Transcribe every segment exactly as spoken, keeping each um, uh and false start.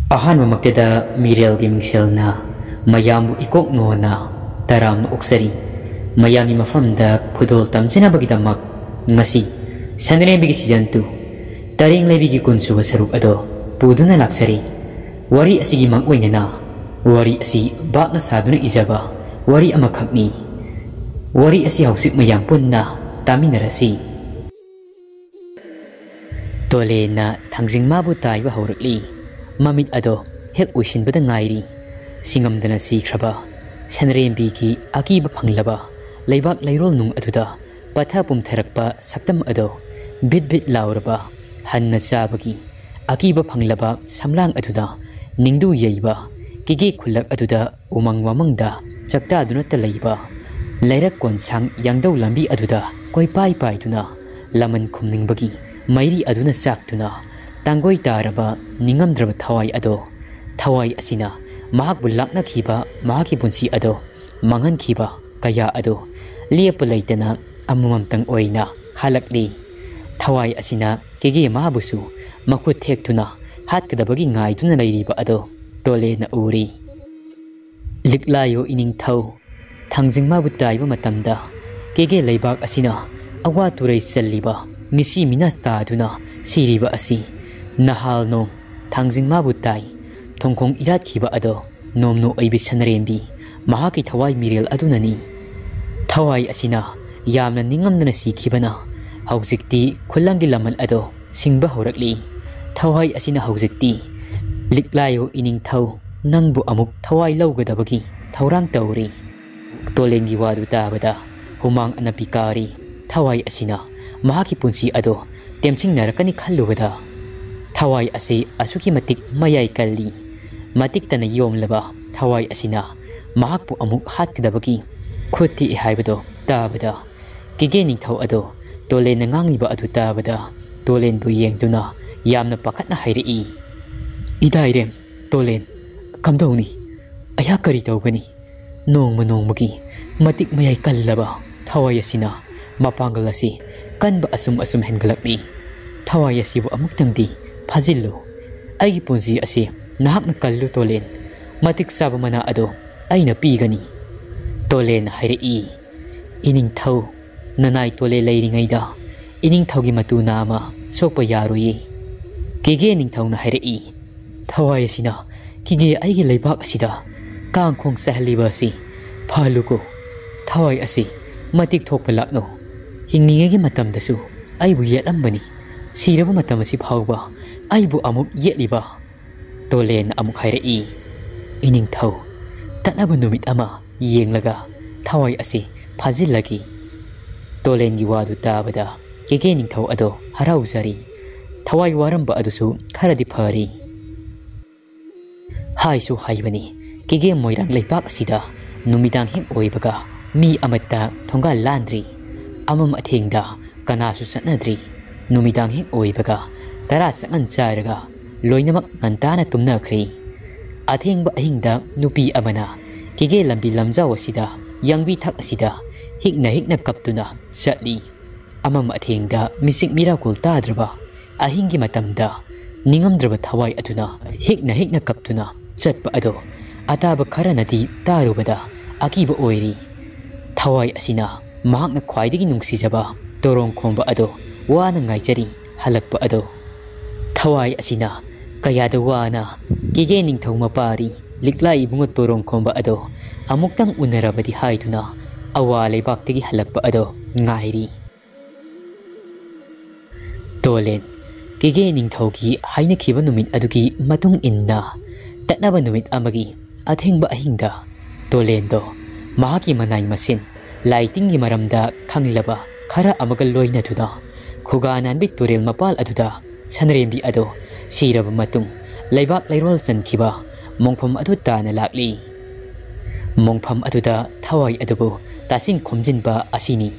ꯑꯍꯥꯟꯕꯃꯛꯇꯗ ꯃꯤꯔꯦꯜꯒꯤ ꯃꯤꯡꯁꯦꯜꯅ ꯃꯌꯥꯝꯕꯨ ꯏꯀꯣꯛ ꯅꯣꯟꯅ ꯇꯔꯥꯝꯅ ꯑꯣꯛꯆꯔꯤ꯫ ꯃꯌꯥꯝꯒꯤ ꯃꯐꯝꯗ ꯈꯨꯗꯣꯜ ꯇꯝꯖꯅꯕꯒꯤꯗꯃꯛ ꯉꯁꯤ ꯁꯟꯗ꯭ꯔꯦꯝꯕꯤꯒꯤ season two ꯇꯔꯦꯡ ꯂꯩꯕꯤꯒꯤ ꯀꯨꯟꯁꯨꯕ ꯁꯔꯨꯛ ꯑꯗꯣ ꯄꯨꯗꯨꯅ ꯂꯥꯛꯆꯔꯤ꯫ ꯋꯥꯔꯤ ꯑꯁꯤꯒꯤ ꯃꯪ ꯑꯣꯏꯅꯅ ꯋꯥꯔꯤ ꯑꯁꯤ ꯕꯥꯞꯅ ꯁꯥꯗꯨꯅ ꯏꯖꯕ ꯋꯥꯔꯤ ꯑꯃꯈꯛꯅꯤ꯫ ꯋꯥꯔꯤ ꯑꯁꯤ ꯍꯧꯖꯤꯛ ꯃꯌꯥꯝ ꯄꯨꯟꯅ ꯇꯥꯃꯤꯟꯅꯔꯁꯤ꯫ ꯇꯣꯂꯦꯟꯅ ꯊꯥꯡꯖꯤꯡ ꯃꯥꯕꯨ ꯇꯥꯏꯕ ꯍꯧꯔꯛꯂꯤ꯫ ꯃꯃꯤꯠ ꯑꯗꯣ ꯍꯦꯛ ꯎꯏꯁꯤꯟꯕꯗ ꯉꯥꯏꯔꯤ꯫ ꯁꯤꯡꯉꯝꯗꯅ ꯁꯤꯈ꯭ꯔꯕ ꯁꯟꯔꯦꯝꯕꯤꯒꯤ ꯑꯀꯤꯕ ꯐꯪꯂꯕ ꯂꯩꯕꯥꯛ ꯂꯩꯔꯣꯜ ꯅꯨꯡ ꯑꯗꯨꯗ ꯄꯠꯊ ꯄꯨꯝꯊꯔꯛꯄ ꯁꯛꯇꯝ ꯑꯗꯣ ꯕꯤꯠ ꯕꯤꯠ ꯂꯥꯎꯔꯕ ꯍꯟꯅ ꯆꯥꯕꯒꯤ ꯑꯀꯤꯕ ꯐꯪꯂꯕ ꯁꯝꯂꯥꯡ ꯑꯗꯨꯅ ꯅꯤꯡꯗꯨ ꯌꯩꯕ ꯀꯦꯒꯦ ꯈꯨꯜꯂꯛ ꯑꯗꯨꯗ ꯎꯃꯪ ꯋꯥꯃꯪꯗ ꯆꯥꯛꯇꯥꯗꯨꯅꯇ ꯂꯩꯕ ꯂꯩꯔꯛ ꯀꯣꯟꯁꯥꯡ ꯌꯥꯡꯗꯧ ꯂꯝꯕꯤ ꯑꯗꯨꯗ ꯀꯣꯏꯄꯥꯏ ꯄꯥꯏꯗꯨꯅ ꯂꯃꯟ ꯈꯨꯝꯅꯤꯡꯕꯒꯤ ꯃꯩꯔꯤ ꯑꯗꯨꯅ ꯆꯥꯛꯇꯨꯅ ꯇꯥꯡꯒꯣꯏ ꯇꯥꯔꯕ ꯅꯤꯡꯉꯝꯗ꯭ꯔꯕ ꯊꯋꯥꯏ ꯑꯗꯣ, ꯊꯋꯥꯏ ꯑꯁꯤꯅ ꯃꯍꯥꯛꯄꯨ ꯂꯥꯛꯅꯈꯤꯕ ꯃꯍꯥꯛꯀꯤ ꯄꯨꯟꯁꯤ ꯑꯗꯣ ꯃꯥꯡꯍꯟꯈꯤꯕ ꯀꯌꯥ ꯑꯗꯣ ꯂꯦꯞꯄ ꯂꯩꯇꯅ ꯑꯃꯃꯝꯇꯪ ꯑꯣꯏꯅ ꯍꯜꯂꯛꯂꯤ꯫ ꯊꯋꯥꯏ ꯑꯁꯤꯅ ꯀꯦꯒꯦ ꯃꯥꯕꯨꯁꯨ ꯃꯈꯨꯠ ꯊꯦꯛꯇꯨꯅ ꯍꯥꯠꯀꯗꯕꯒꯤ ꯉꯥꯏꯗꯨꯅ ꯂꯩꯔꯤꯕ ꯑꯗꯣ ꯇꯣꯂꯦꯅ ꯎꯔꯤ꯫ ꯂꯤꯛꯂꯥꯌꯣ ꯏꯅꯤꯡꯊꯧ, ꯊꯥꯡꯖꯤꯡ ꯃꯥꯕꯨ ꯇꯥꯏꯕ ꯃꯇꯝꯗ ꯀꯦꯒꯦ ꯂꯩꯕꯥꯛ ꯑꯁꯤꯅ ꯑꯋꯥ ꯇꯨꯔꯩ ꯆꯜꯂꯤꯕ ꯃꯤꯁꯤ ꯃꯤꯅꯥ ꯇꯥꯗꯨꯅ ꯁꯤꯔꯤꯕ ꯑꯁꯤ ꯅꯍꯥꯜ ꯅꯣꯡ ꯊꯥꯡꯖꯤꯡ ꯃꯥꯕꯨ ꯇꯥꯏ ꯊꯣꯡꯈꯣꯡ ꯏꯔꯥꯠꯈꯤꯕ ꯑꯗꯣ ꯅꯣꯝꯅ ꯑꯣꯏꯕꯤ ꯁꯅꯔꯦꯝꯕꯤ ꯃꯍꯥꯛꯀꯤ ꯊꯋꯥꯏ ꯃꯤꯔꯦꯜ ꯑꯗꯨꯅꯅꯤ꯫ ꯊꯋꯥꯏ ꯑꯁꯤꯅ ꯌꯥꯝꯅ ꯅꯤꯡꯉꯝꯗꯅ ꯁꯤꯈꯤꯕꯅ ꯍꯧꯖꯤꯛꯇꯤ ꯈꯨꯂꯪꯒꯤ ꯂꯃꯟ ꯑꯗꯣ ꯁꯤꯡꯕ ꯍꯧꯔꯛꯂꯤ꯫ ꯊꯋꯥꯏ ꯑꯁꯤꯅ ꯍꯧꯖꯤꯛꯇꯤ ꯂꯤꯛꯂꯥꯌꯣ ꯏꯅꯤꯡꯊꯧ ꯅꯪꯕꯨ ꯑꯃꯨꯛ ꯊꯋꯥꯏ ꯂꯧꯒꯗꯕꯒꯤ ꯊꯧꯔꯥꯡ ꯇꯧꯔꯤ꯫ ꯇꯣꯂꯦꯟꯒꯤ ꯋꯥꯗꯨ ꯇꯥꯕꯗ ꯍꯨꯃꯥꯡ ꯑꯅꯞꯄꯤ ꯀꯥꯔꯤ꯫ ꯊꯋꯥꯏ ꯑꯁꯤꯅ ꯃꯍꯥꯛꯀꯤ ꯄꯨꯟꯁꯤ ꯑꯗꯣ ꯇꯦꯝꯁꯤꯡꯅꯔꯛꯀꯅꯤ ꯈꯜꯂꯨꯕꯗ ꯊꯋꯥꯏ ꯑꯁꯤ ꯑꯁꯨꯛꯀꯤ ꯃꯇꯤꯛ ꯃꯌꯥꯏ ꯀꯜꯂꯤ꯫ ꯃꯇꯤꯛꯇꯅ ꯌꯣꯝꯂꯕ ꯊꯋꯥꯏ ꯑꯁꯤꯅ ꯃꯍꯥꯛꯄꯨ ꯑꯃꯨꯛ ꯍꯥꯠꯀꯗꯕꯒꯤ ꯈꯨꯠ ꯊꯦꯛꯏ ꯍꯥꯏꯕꯗꯣ ꯇꯥꯕꯗ ꯀꯦꯒꯦ ꯅꯤꯡꯊꯧ ꯑꯗꯣ ꯇꯣꯂꯦꯟꯅ ꯉꯥꯡꯂꯤꯕ ꯑꯗꯨ ꯇꯥꯕꯗ ꯇꯣꯂꯦꯟꯕꯨ ꯌꯦꯡꯗꯨꯅ ꯌꯥꯝꯅ ꯄꯥꯈꯠꯅ ꯍꯥꯏꯔꯛꯏ, "ꯏꯗꯥꯏꯔꯦꯝ, ꯇꯣꯂꯦꯟ, ꯀꯝꯗꯧꯅꯤ? ꯑꯩꯍꯥꯛ ꯀꯔꯤ ꯇꯧꯒꯅꯤ?" ꯅꯣꯡꯃ ꯅꯣꯡꯃꯒꯤ ꯃꯇꯤꯛ ꯃꯌꯥꯏ ꯀꯜꯂꯕ ꯊꯋꯥꯏ ꯑꯁꯤꯅ ꯃꯄꯥꯡꯒꯜ ꯑꯁꯤ ꯀꯟꯕ ꯑꯁꯨꯝ ꯑꯁꯨꯝ ꯍꯦꯟꯒꯠꯂꯛꯂꯤ꯫ ꯊꯋꯥꯏ ꯑꯁꯤꯕꯨ ꯑꯃꯨꯛꯇꯪꯗꯤ ꯐꯥꯖꯤꯜꯂꯨ꯫ ꯑꯩꯒꯤ ꯄꯨꯟꯁꯤ ꯑꯁꯤ "ꯅꯍꯥꯛꯅ ꯀꯜꯂꯨ ꯇꯣꯂꯦꯟ, ꯃꯇꯤꯛ ꯆꯥꯕ ꯃꯅꯥ ꯑꯗꯣ ꯑꯩꯅ ꯄꯤꯒꯅꯤ꯫" ꯇꯣꯂꯦꯟꯅ ꯍꯥꯏꯔꯛꯏ, "ꯏꯅꯤꯡꯊꯧ, ꯅꯅꯥꯏ ꯇꯣꯂꯦ ꯂꯩꯔꯤꯉꯩꯗ ꯏꯅꯤꯡꯊꯧꯒꯤ ꯃꯇꯨ ꯅꯥ ꯑꯃ ꯁꯣꯛꯄ ꯌꯥꯔꯣꯏꯌꯦ꯫" ꯀꯦꯒꯦ ꯅꯤꯡꯊꯧꯅ ꯍꯥꯏꯔꯛꯏ, "ꯊꯋꯥꯏ ꯑꯁꯤꯅ ꯀꯦꯒꯦ ꯑꯩꯒꯤ ꯂꯩꯕꯥꯛ ꯑꯁꯤꯗ ꯀꯥꯡꯈꯣꯡ ꯆꯥꯏꯍꯜꯂꯤꯕ ꯑꯁꯤ ꯐꯍꯜꯂꯨꯀꯣ꯫ ꯊꯋꯥꯏ ꯑꯁꯤ ꯃꯇꯤꯛ ꯊꯣꯛꯄ ꯂꯥꯛꯅꯨ꯫ ꯍꯤꯡꯂꯤꯉꯩꯒꯤ ꯃꯇꯝꯗꯁꯨ ꯑꯩꯕꯨ ꯌꯦꯠꯂꯝꯕꯅꯤ, ꯁꯤꯔꯕ ꯃꯇꯝ ꯑꯁꯤ ꯐꯥꯎꯕ ꯑꯩꯕꯨ ꯑꯃꯨꯛ ꯌꯦꯠꯂꯤꯕ꯫" ꯇꯣꯂꯦꯟꯅ ꯑꯃꯨꯛ ꯍꯥꯏꯔꯛꯏ, "ꯏꯅꯤꯡꯊꯧ, ꯇꯠꯅꯕ ꯅꯨꯃꯤꯠ ꯑꯃ ꯌꯦꯡꯂꯒ ꯊꯋꯥꯏ ꯑꯁꯤ ꯐꯥꯖꯤꯜꯂꯒꯦ꯫" ꯇꯣꯂꯦꯟꯒꯤ ꯋꯥꯗꯨ ꯇꯥꯕꯗ ꯀꯦꯒꯦ ꯅꯤꯡꯊꯧ ꯑꯗꯣ ꯍꯔꯥꯎꯖꯔꯤ꯫ ꯊꯋꯥꯏ ꯋꯥꯔꯝꯕ ꯑꯗꯨꯁꯨ ꯈꯔꯗꯤ ꯐꯔꯤ꯫ ꯍꯥꯏꯁꯨ ꯍꯥꯏꯕꯅꯤ, ꯀꯦꯒꯦ ꯃꯣꯏꯔꯥꯡ ꯂꯩꯕꯥꯛ ꯑꯁꯤꯗ ꯅꯨꯃꯤꯗꯥꯡ ꯍꯦꯛ ꯑꯣꯏꯕꯒ ꯃꯤ ꯑꯃꯠꯇ ꯊꯣꯡꯒꯥꯜ ꯂꯥꯟꯗ꯭ꯔꯤ꯫ ꯑꯃꯝ ꯑꯊꯦꯡꯗ ꯀꯅꯥꯁꯨ ꯆꯠꯅꯗ꯭ꯔꯤ꯫ ꯅꯨꯃꯤꯗꯥꯡ ꯍꯦꯛ ꯑꯣꯏꯕꯒ ꯇꯔꯥ ꯆꯪꯍꯟ ꯆꯥꯏꯔꯒ ꯂꯣꯏꯅꯃꯛ ꯉꯟꯇꯥꯅ ꯇꯨꯝꯅꯈ꯭ꯔꯦ꯫ ꯑꯊꯦꯡꯕ ꯑꯍꯤꯡꯗ ꯅꯨꯄꯤ ꯑꯃꯅ ꯀꯦꯒꯦ ꯂꯝꯕꯤ ꯂꯝꯖꯥꯎ ꯑꯁꯤꯗ, ꯌꯥꯡꯕꯤ ꯊꯛ ꯑꯁꯤꯗ ꯍꯤꯛꯅ ꯍꯤꯛꯅ ꯀꯞꯇꯨꯅ ꯆꯠꯂꯤ꯫ ꯑꯃꯝ ꯑꯊꯦꯡꯗ ꯃꯤꯆꯤꯛ ꯃꯤꯔꯥꯀꯨꯜ ꯇꯥꯗ꯭ꯔꯕ ꯑꯍꯤꯡꯒꯤ ꯃꯇꯝꯗ ꯅꯤꯡꯉꯝꯗ꯭ꯔꯕ ꯊꯋꯥꯏ ꯑꯗꯨꯅ ꯍꯤꯛꯅ ꯍꯤꯛꯅ ꯀꯞꯇꯨꯅ ꯆꯠꯄ ꯑꯗꯣ ꯑꯇꯥꯕ ꯈꯔꯅꯗꯤ ꯇꯥꯔꯨꯕꯗ ꯑꯀꯤꯕ ꯑꯣꯏꯔꯤ꯫ ꯊꯋꯥꯏ ꯑꯁꯤꯅ ꯃꯍꯥꯛꯅ ꯈ꯭ꯋꯥꯏꯗꯒꯤ ꯅꯨꯡꯁꯤꯖꯕ ꯇꯣꯔꯣꯡ ꯈꯣꯝꯕ ꯑꯗꯣ ꯋꯥꯅ ꯉꯥꯏꯖꯔꯤ ꯍꯜꯂꯛꯄ ꯑꯗꯣ꯫ ꯊꯋꯥꯏ ꯑꯁꯤꯅ ꯀꯌꯥꯗ ꯋꯥꯅ ꯀꯦꯒꯦ ꯅꯤꯡꯊꯧ ꯃꯄꯥꯔꯤ ꯂꯤꯛꯂꯥ ꯏꯕꯨꯡꯉꯣ ꯇꯣꯔꯣꯡ ꯈꯣꯝꯕ ꯑꯗꯣ ꯑꯃꯨꯛꯇꯪ ꯎꯅꯔꯕꯗꯤ ꯍꯥꯏꯗꯨꯅ ꯑꯋꯥ ꯂꯩꯕꯥꯛꯇꯒꯤ ꯍꯜꯂꯛꯄ ꯑꯗꯣ ꯉꯥꯏꯔꯤ꯫ ꯇꯣꯂꯦꯟ, ꯀꯦꯒꯦ ꯅꯤꯡꯊꯧꯒꯤ ꯍꯥꯏꯅꯈꯤꯕ ꯅꯨꯃꯤꯠ ꯑꯗꯨꯒꯤ ꯃꯇꯨꯡ ꯏꯟꯅ ꯇꯠꯅꯕ ꯅꯨꯃꯤꯠ ꯑꯃꯒꯤ ꯑꯊꯦꯡꯕ ꯑꯍꯤꯡꯗ ꯇꯣꯂꯦꯟꯗꯣ ꯃꯍꯥꯛꯀꯤ ꯃꯅꯥꯏ ꯃꯁꯦꯟ ꯂꯥꯏ ꯇꯤꯟꯒꯤ ꯃꯔꯝꯗ ꯈꯪꯂꯕ ꯈꯔ ꯑꯃꯒ ꯂꯣꯏꯅꯗꯨꯅ ꯈꯨꯒꯥ ꯅꯥꯟꯕꯤ ꯇꯨꯔꯦꯜ ꯃꯄꯥꯜ ꯑꯗꯨꯗ ꯁꯅꯔꯦꯝꯕꯤ ꯑꯗꯣ ꯁꯤꯔꯕ ꯃꯇꯨꯡ ꯂꯩꯕꯥꯛ ꯂꯩꯔꯣꯜ ꯆꯟꯈꯤꯕ ꯃꯣꯡꯐꯝ ꯑꯗꯨ ꯇꯥꯅ ꯂꯥꯛꯂꯤ꯫ ꯃꯣꯡꯐꯝ ꯑꯗꯨꯗ ꯊꯋꯥꯏ ꯑꯗꯨꯕꯨ ꯇꯥꯁꯤꯟ ꯈꯣꯝꯖꯤꯟꯕ ꯑꯁꯤꯅꯤ꯫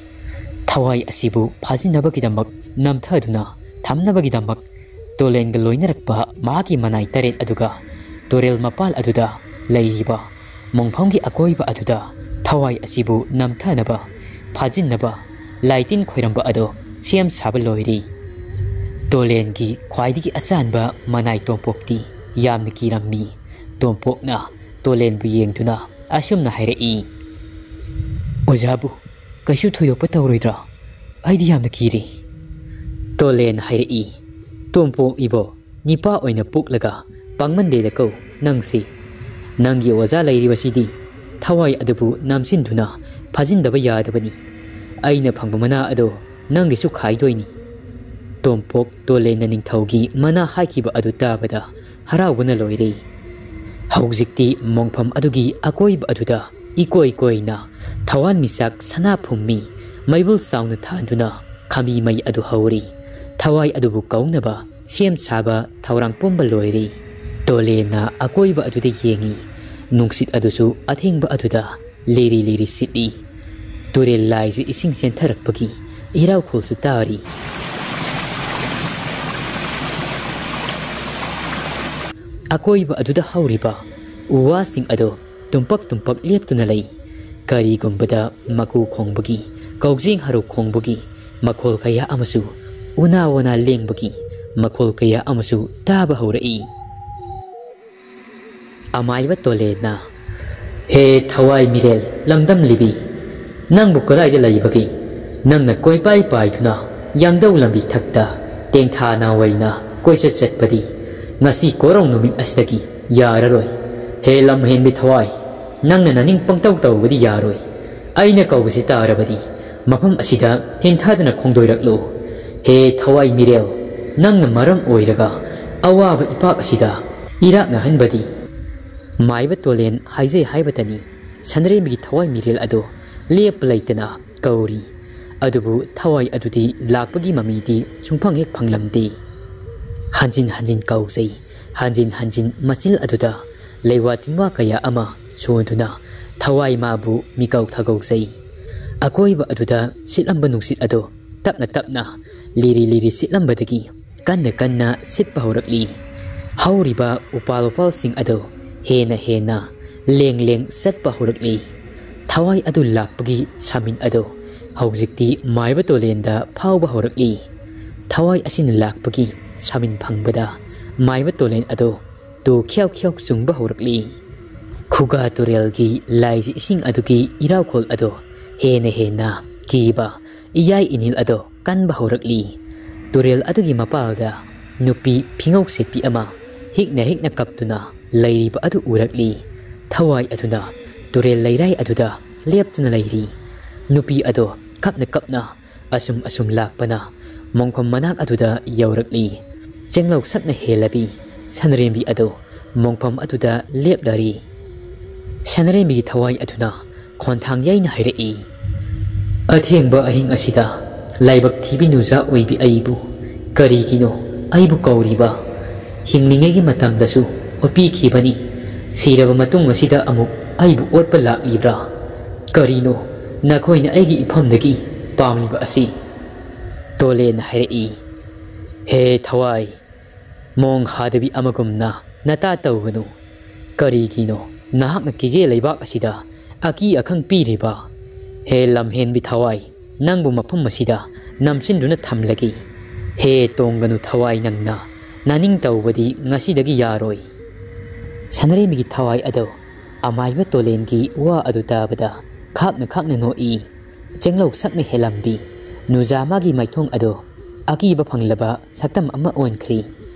ꯊꯋꯥꯏ ꯑꯁꯤꯕꯨ ꯐꯥꯖꯤꯟꯅꯕꯒꯤꯗꯃꯛ, ꯅꯝꯊꯗꯨꯅ ꯊꯝꯅꯕꯒꯤꯗꯃꯛ ꯇꯣꯂꯦꯟꯒ ꯂꯣꯏꯅꯔꯛꯄ ꯃꯍꯥꯛꯀꯤ ꯃꯅꯥꯏ ꯇꯔꯦꯠ ꯑꯗꯨꯒ ꯇꯨꯔꯦꯜ ꯃꯄꯥꯜ ꯑꯗꯨꯗ ꯂꯩꯔꯤꯕ ꯃꯣꯡꯐꯝꯒꯤ ꯑꯀꯣꯏꯕ ꯑꯗꯨꯗ ꯊꯋꯥꯏ ꯑꯁꯤꯕꯨ ꯅꯝꯊꯅꯕ, ꯐꯥꯖꯤꯟꯅꯕ ꯂꯥꯏꯇꯤꯟ ꯈꯣꯏꯔꯝꯕ ꯑꯗꯣ ꯁꯦꯝ ꯁꯥꯕ ꯂꯣꯏꯔꯤ꯫ ꯇꯣꯂꯦꯟꯒꯤ ꯈ꯭ꯋꯥꯏꯗꯒꯤ ꯑꯆꯥꯟꯕ ꯃꯅꯥꯏ ꯇꯣꯝꯄꯣꯛꯇꯤ ꯌꯥꯝꯅ ꯀꯤꯔꯝꯃꯤ꯫ ꯇꯣꯝꯄꯣꯛꯅ ꯇꯣꯂꯦꯟꯕꯨ ꯌꯦꯡꯗꯨꯅ ꯑꯁꯨꯝꯅ ꯍꯥꯏꯔꯛꯏ, "ꯑꯣꯖꯥꯕꯨ ꯀꯩꯁꯨ ꯊꯣꯏꯗꯣꯛꯄ ꯇꯧꯔꯣꯏꯗ꯭ꯔꯥ? ꯑꯩꯗꯤ ꯌꯥꯝꯅ ꯀꯤꯔꯦ꯫" ꯇꯣꯂꯦꯟ ꯍꯥꯏꯔꯛꯏ, "ꯇꯣꯝꯄꯣꯛ ꯏꯕꯣ, ꯅꯤꯄꯥ ꯑꯣꯏꯅ ꯄꯣꯛꯂꯒ ꯄꯥꯡꯃꯟꯗꯦꯗꯀꯣ ꯅꯪꯁꯤ꯫ ꯅꯪꯒꯤ ꯑꯣꯖꯥ ꯂꯩꯔꯤꯕꯁꯤꯗꯤ ꯊꯋꯥꯏ ꯑꯗꯨꯕꯨ ꯅꯝꯁꯤꯟꯗꯨꯅ ꯐꯥꯖꯤꯟꯗꯕ ꯌꯥꯗꯕꯅꯤ꯫ ꯑꯩꯅ ꯐꯪꯕ ꯃꯅꯥ ꯑꯗꯣ ꯅꯪꯒꯤꯁꯨ ꯈꯥꯏꯗꯣꯏꯅꯤ꯫" ꯇꯣꯝꯄꯣꯛ ꯇꯣꯂꯦꯟꯅ ꯅꯤꯡꯊꯧꯒꯤ ꯃꯅꯥ ꯍꯥꯏꯈꯤꯕ ꯑꯗꯨ ꯇꯥꯕꯗ ꯍꯔꯥꯎꯕꯅ ꯂꯣꯏꯔꯦ꯫ ꯍꯧꯖꯤꯛꯇꯤ ꯃꯣꯡꯐꯝ ꯑꯗꯨꯒꯤ ꯑꯀꯣꯏꯕ ꯑꯗꯨꯗ ꯏꯀꯣꯏ ꯀꯣꯏꯅ ꯊꯋꯥꯟꯃꯤꯆꯥꯛ ꯁꯅꯥ ꯐꯨꯝꯃꯤ ꯃꯩꯕꯨꯜ ꯆꯥꯎꯅ ꯊꯥꯟꯗꯨꯅ ꯈꯝꯕꯤ ꯃꯩ ꯑꯗꯨ ꯍꯧꯔꯤ꯫ ꯊꯋꯥꯏ ꯑꯗꯨꯕꯨ ꯀꯧꯅꯕ ꯁꯦꯝ ꯁꯥꯕ ꯊꯧꯔꯥꯡ ꯄꯨꯝꯕ ꯂꯣꯏꯔꯦ꯫ ꯇꯣꯂꯦꯟꯅ ꯑꯀꯣꯏꯕ ꯑꯗꯨꯗ ꯌꯦꯡꯉꯤ꯫ ꯅꯨꯡꯁꯤꯠ ꯑꯗꯨꯁꯨ ꯑꯊꯦꯡꯕ ꯑꯗꯨꯗ ꯂꯤꯔꯤ ꯂꯤꯔꯤ ꯁꯤꯠꯂꯤ꯫ ꯇꯨꯔꯦꯜ ꯂꯥꯏꯁꯤ ꯏꯁꯤꯡ ꯆꯦꯟꯊꯔꯛꯄꯒꯤ ꯏꯔꯥꯎꯈꯣꯜꯁꯨ ꯇꯥꯔꯤ꯫ ꯑꯀꯣꯏꯕ ꯑꯗꯨꯗ ꯍꯧꯔꯤꯕ ꯎ ꯋꯥꯁꯤꯡ ꯑꯗꯨ ꯇꯨꯝꯄꯛ ꯇꯨꯝꯄꯛ ꯂꯦꯞꯇꯨꯅ ꯂꯩ꯫ ꯀꯔꯤꯒꯨꯝꯕꯗ ꯃꯀꯨ ꯈꯣꯡꯕꯒꯤ, ꯀꯧꯖꯦꯡ ꯍꯔꯧ ꯈꯣꯡꯕꯒꯤ ꯃꯈꯣꯜ ꯀꯌꯥ ꯑꯃꯁꯨ, ꯎꯅꯥ ꯋꯥꯅꯥ ꯂꯦꯡꯕꯒꯤ ꯃꯈꯣꯜ ꯀꯌꯥ ꯑꯃꯁꯨ ꯇꯥꯕ ꯍꯧꯔꯛꯏ꯫ ꯑꯃꯥꯏꯕ ꯇꯣꯂꯦꯟꯅ, "ꯍꯦ ꯊꯋꯥꯏ ꯃꯤꯔꯦꯜ ꯂꯝꯗꯝ ꯂꯤꯕꯤ, ꯅꯪꯕꯨ ꯀꯗꯥꯏꯗ ꯂꯩꯕꯒꯦ? ꯅꯪꯅ ꯀꯣꯏꯄꯥꯏ ꯄꯥꯏꯗꯨꯅ ꯌꯥꯡꯗꯧ ꯂꯝꯕꯤ ꯊꯛꯇ ꯇꯦꯡꯊꯥ ꯅꯥꯋꯩꯅ ꯀꯣꯏꯆꯠ ꯆꯠꯄꯗꯤ ꯉꯁꯤ ꯀꯣꯔꯧ ꯅꯨꯃꯤꯠ ꯑꯁꯤꯗꯒꯤ ꯌꯥꯔꯔꯣꯏ꯫ ꯍꯦ ꯂꯝ ꯍꯦꯟꯕꯤ ꯊꯋꯥꯏ, ꯅꯪꯅ ꯅꯅꯤꯡ ꯄꯪꯇꯧ ꯇꯧꯕꯗꯤ ꯌꯥꯔꯣꯏ꯫ ꯑꯩꯅ ꯀꯧꯕꯁꯤ ꯇꯥꯔꯕꯗꯤ ꯃꯐꯝ ꯑꯁꯤꯗ ꯊꯦꯡꯊꯗꯅ ꯈꯣꯡꯗꯣꯏꯔꯛꯂꯨ꯫ ꯍꯦ ꯊꯋꯥꯏ ꯃꯤꯔꯦꯜ, ꯅꯪꯅ ꯃꯔꯝ ꯑꯣꯏꯔꯒ ꯑꯋꯥꯕ ꯏꯄꯥꯛ ꯑꯁꯤꯗ ꯏꯔꯥꯛꯅꯍꯟꯕꯗꯤ꯫" ꯃꯥꯏꯕ ꯇꯣꯂꯦꯟ ꯍꯥꯏꯖꯩ ꯍꯥꯏꯕꯇꯅꯤ, ꯁꯟꯗ꯭ꯔꯦꯝꯕꯤꯒꯤ ꯊꯋꯥꯏ ꯃꯤꯔꯦꯜ ꯑꯗꯣ ꯂꯦꯞꯄ ꯂꯩꯇꯅ ꯀꯧꯔꯤ꯫ ꯑꯗꯨꯕꯨ ꯊꯋꯥꯏ ꯑꯗꯨꯗꯤ ꯂꯥꯛꯄꯒꯤ ꯃꯃꯤꯗꯤ ꯁꯨꯡꯐꯪ ꯍꯦꯛ ꯐꯪꯂꯝꯗꯦ꯫ ꯍꯟꯖꯤꯟ ꯍꯟꯖꯤꯟ ꯀꯧꯖꯩ, ꯍꯟꯖꯤꯟ ꯍꯟꯖꯤꯟ ꯃꯆꯤꯜ ꯑꯗꯨꯗ ꯂꯩꯋꯥ ꯇꯤꯟꯋꯥ ꯀꯌꯥ ꯑꯃ ꯁꯣꯟꯗꯨꯅ ꯊꯋꯥꯏ ꯃꯥꯕꯨ ꯃꯤꯀꯧ ꯊꯥꯒꯧꯖꯩ꯫ ꯑꯀꯣꯏꯕ ꯑꯗꯨꯗ ꯁꯤꯠꯂꯝꯕ ꯅꯨꯡꯁꯤꯠ ꯑꯗꯣ ꯇꯞꯅ ꯇꯞꯅ ꯂꯤꯔꯤ ꯂꯤꯔꯤ ꯁꯤꯠꯂꯝꯕꯗꯒꯤ ꯀꯟꯅ ꯀꯟꯅ ꯁꯤꯠꯄ ꯍꯧꯔꯛꯂꯤ꯫ ꯍꯧꯔꯤꯕ ꯎꯄꯥꯜ ꯋꯥꯄꯥꯜꯁꯤꯡ ꯑꯗꯨ ꯍꯦꯟꯅ ꯍꯦꯟꯅ ꯂꯦꯡ ꯂꯦꯡ ꯆꯠꯄ ꯍꯧꯔꯛꯂꯤ꯫ ꯊꯋꯥꯏ ꯑꯗꯨ ꯂꯥꯛꯄꯒꯤ ꯁꯥꯃꯤꯟ ꯑꯗꯨ ꯍꯧꯖꯤꯛꯇꯤ ꯃꯥꯏꯕ ꯇꯣꯂꯦꯟꯗ ꯐꯥꯎꯕ ꯍꯧꯔꯛꯂꯤ꯫ ꯊꯋꯥꯏ ꯑꯁꯤꯅ ꯂꯥꯛꯄꯒꯤ ꯁꯥꯃꯤꯟ ꯐꯪꯕꯗ ꯃꯥꯏꯕ ꯇꯣꯂꯦꯟ ꯑꯗꯨ ꯇꯨ ꯈ꯭ꯌꯥꯎ ꯈ꯭ꯌꯥꯎ ꯆꯨꯡꯕ ꯍꯧꯔꯛꯂꯤ꯫ ꯈꯨꯒꯥ ꯇꯨꯔꯦꯜꯒꯤ ꯂꯥꯏꯖ ꯏꯁꯤꯡ ꯑꯗꯨꯒꯤ ꯏꯔꯥꯎꯈꯣꯜ ꯑꯗꯣ ꯍꯦꯟꯅ ꯍꯦꯟꯅ ꯀꯤꯕ ꯏꯌꯥꯏ ꯏꯅꯤꯜ ꯑꯗꯣ ꯀꯟꯕ ꯍꯧꯔꯛꯂꯤ꯫ ꯇꯨꯔꯦꯜ ꯑꯗꯨꯒꯤ ꯃꯄꯥꯜꯗ ꯅꯨꯄꯤ ꯐꯤꯉꯧ ꯁꯦꯠꯄꯤ ꯑꯃ ꯍꯤꯛꯅ ꯍꯤꯛꯅ ꯀꯞꯇꯨꯅ ꯂꯩꯔꯤꯕ ꯑꯗꯨ ꯎꯔꯛꯂꯤ꯫ ꯊꯋꯥꯏ ꯑꯗꯨꯅ ꯇꯨꯔꯦꯜ ꯂꯩꯔꯥꯏ ꯑꯗꯨꯗ ꯂꯦꯞꯇꯨꯅ ꯂꯩꯔꯤ꯫ ꯅꯨꯄꯤ ꯑꯗꯣ ꯀꯞꯅ ꯀꯞꯅ ꯑꯁꯨꯝ ꯑꯁꯨꯝ ꯂꯥꯛꯄꯅ ꯃꯣꯡꯐꯝ ꯃꯅꯥꯛ ꯑꯗꯨꯗ ꯌꯧꯔꯛꯂꯤ꯫ ꯆꯦꯡꯂꯧ ꯁꯛꯅ ꯍꯦꯜꯂꯕꯤ ꯁꯅꯔꯦꯝꯕꯤ ꯑꯗꯨ ꯃꯣꯡꯐꯝ ꯑꯗꯨꯗ ꯂꯦꯞꯂꯔꯤ꯫ ꯁꯅꯔꯦꯝꯕꯤꯒꯤ ꯊꯋꯥꯏ ꯑꯗꯨꯅ ꯈꯣꯟꯊꯥꯡ ꯌꯩꯅ ꯍꯥꯏꯔꯛꯏ, "ꯑꯊꯦꯡꯕ ꯑꯍꯤꯡ ꯑꯁꯤꯗ ꯂꯥꯏꯕꯛ ꯊꯤꯕꯤ ꯅꯨꯖꯥ ꯑꯣꯏꯕꯤ ꯑꯩꯕꯨ ꯀꯔꯤꯒꯤꯅꯣ ꯑꯩꯕꯨ ꯀꯧꯔꯤꯕ? ꯍꯤꯡꯂꯤꯉꯩꯒꯤ ꯃꯇꯝꯗꯁꯨ ꯑꯣꯠꯄꯤꯈꯤꯕꯅꯤ, ꯁꯤꯔꯕ ꯃꯇꯨꯡ ꯑꯁꯤꯗ ꯑꯃꯨꯛ ꯑꯩꯕꯨ ꯑꯣꯠꯄ ꯂꯥꯛꯂꯤꯕ꯭ꯔꯥ? ꯀꯔꯤꯅꯣ ꯅꯈꯣꯏꯅ ꯑꯩꯒꯤ ꯏꯐꯝꯗꯒꯤ ꯄꯥꯝꯂꯤꯕ ꯑꯁꯤ?" ꯇꯣꯂꯦꯟꯅ ꯍꯥꯏꯔꯛꯏ, "ꯍꯦ ꯊꯋꯥꯏ, ꯃꯣꯡ ꯍꯥꯗꯕꯤ ꯑꯃꯒꯨꯝꯅ ꯅꯇꯥ ꯇꯧꯒꯅꯨ꯫ ꯀꯔꯤꯒꯤꯅꯣ ꯅꯍꯥꯛꯅ ꯀꯤꯒꯦ ꯂꯩꯕꯥꯛ ꯑꯁꯤꯗ ꯑꯀꯤ ꯑꯈꯪ ꯄꯤꯔꯤꯕ? ꯍꯦ ꯂꯝꯍꯦꯟꯕꯤ ꯊꯋꯥꯏ, ꯅꯪꯕꯨ ꯃꯐꯝ ꯑꯁꯤꯗ ꯅꯝꯁꯤꯟꯗꯨꯅ ꯊꯝꯂꯒꯦ꯫ ꯍꯦ ꯇꯣꯡꯒꯅꯨ ꯊꯋꯥꯏ, ꯅꯪꯅ ꯅꯅꯤꯡ ꯇꯧꯕꯗꯤ ꯉꯁꯤꯗꯒꯤ ꯌꯥꯔꯣꯏ꯫" ꯁꯅꯔꯦꯝꯕꯤꯒꯤ ꯊꯋꯥꯏ ꯑꯗꯣ ꯑꯃꯥꯏꯕ ꯇꯣꯂꯦꯟꯒꯤ ꯋꯥ ꯑꯗꯨ ꯇꯥꯕꯗ ꯈꯥꯛꯅ ꯈꯥꯛꯅ ꯅꯣꯛꯏ꯫ ꯆꯦꯡꯂꯧ ꯁꯛꯅ ꯍꯦꯜꯂꯝꯕꯤ ꯅꯨꯖꯥ ꯃꯥꯒꯤ ꯃꯥꯏꯊꯣꯡ ꯑꯗꯣ ꯑꯀꯤꯕ ꯐꯪꯂꯕ ꯁꯛꯇꯝ ꯑꯃ ꯑꯣꯟꯈ꯭ꯔꯤ꯫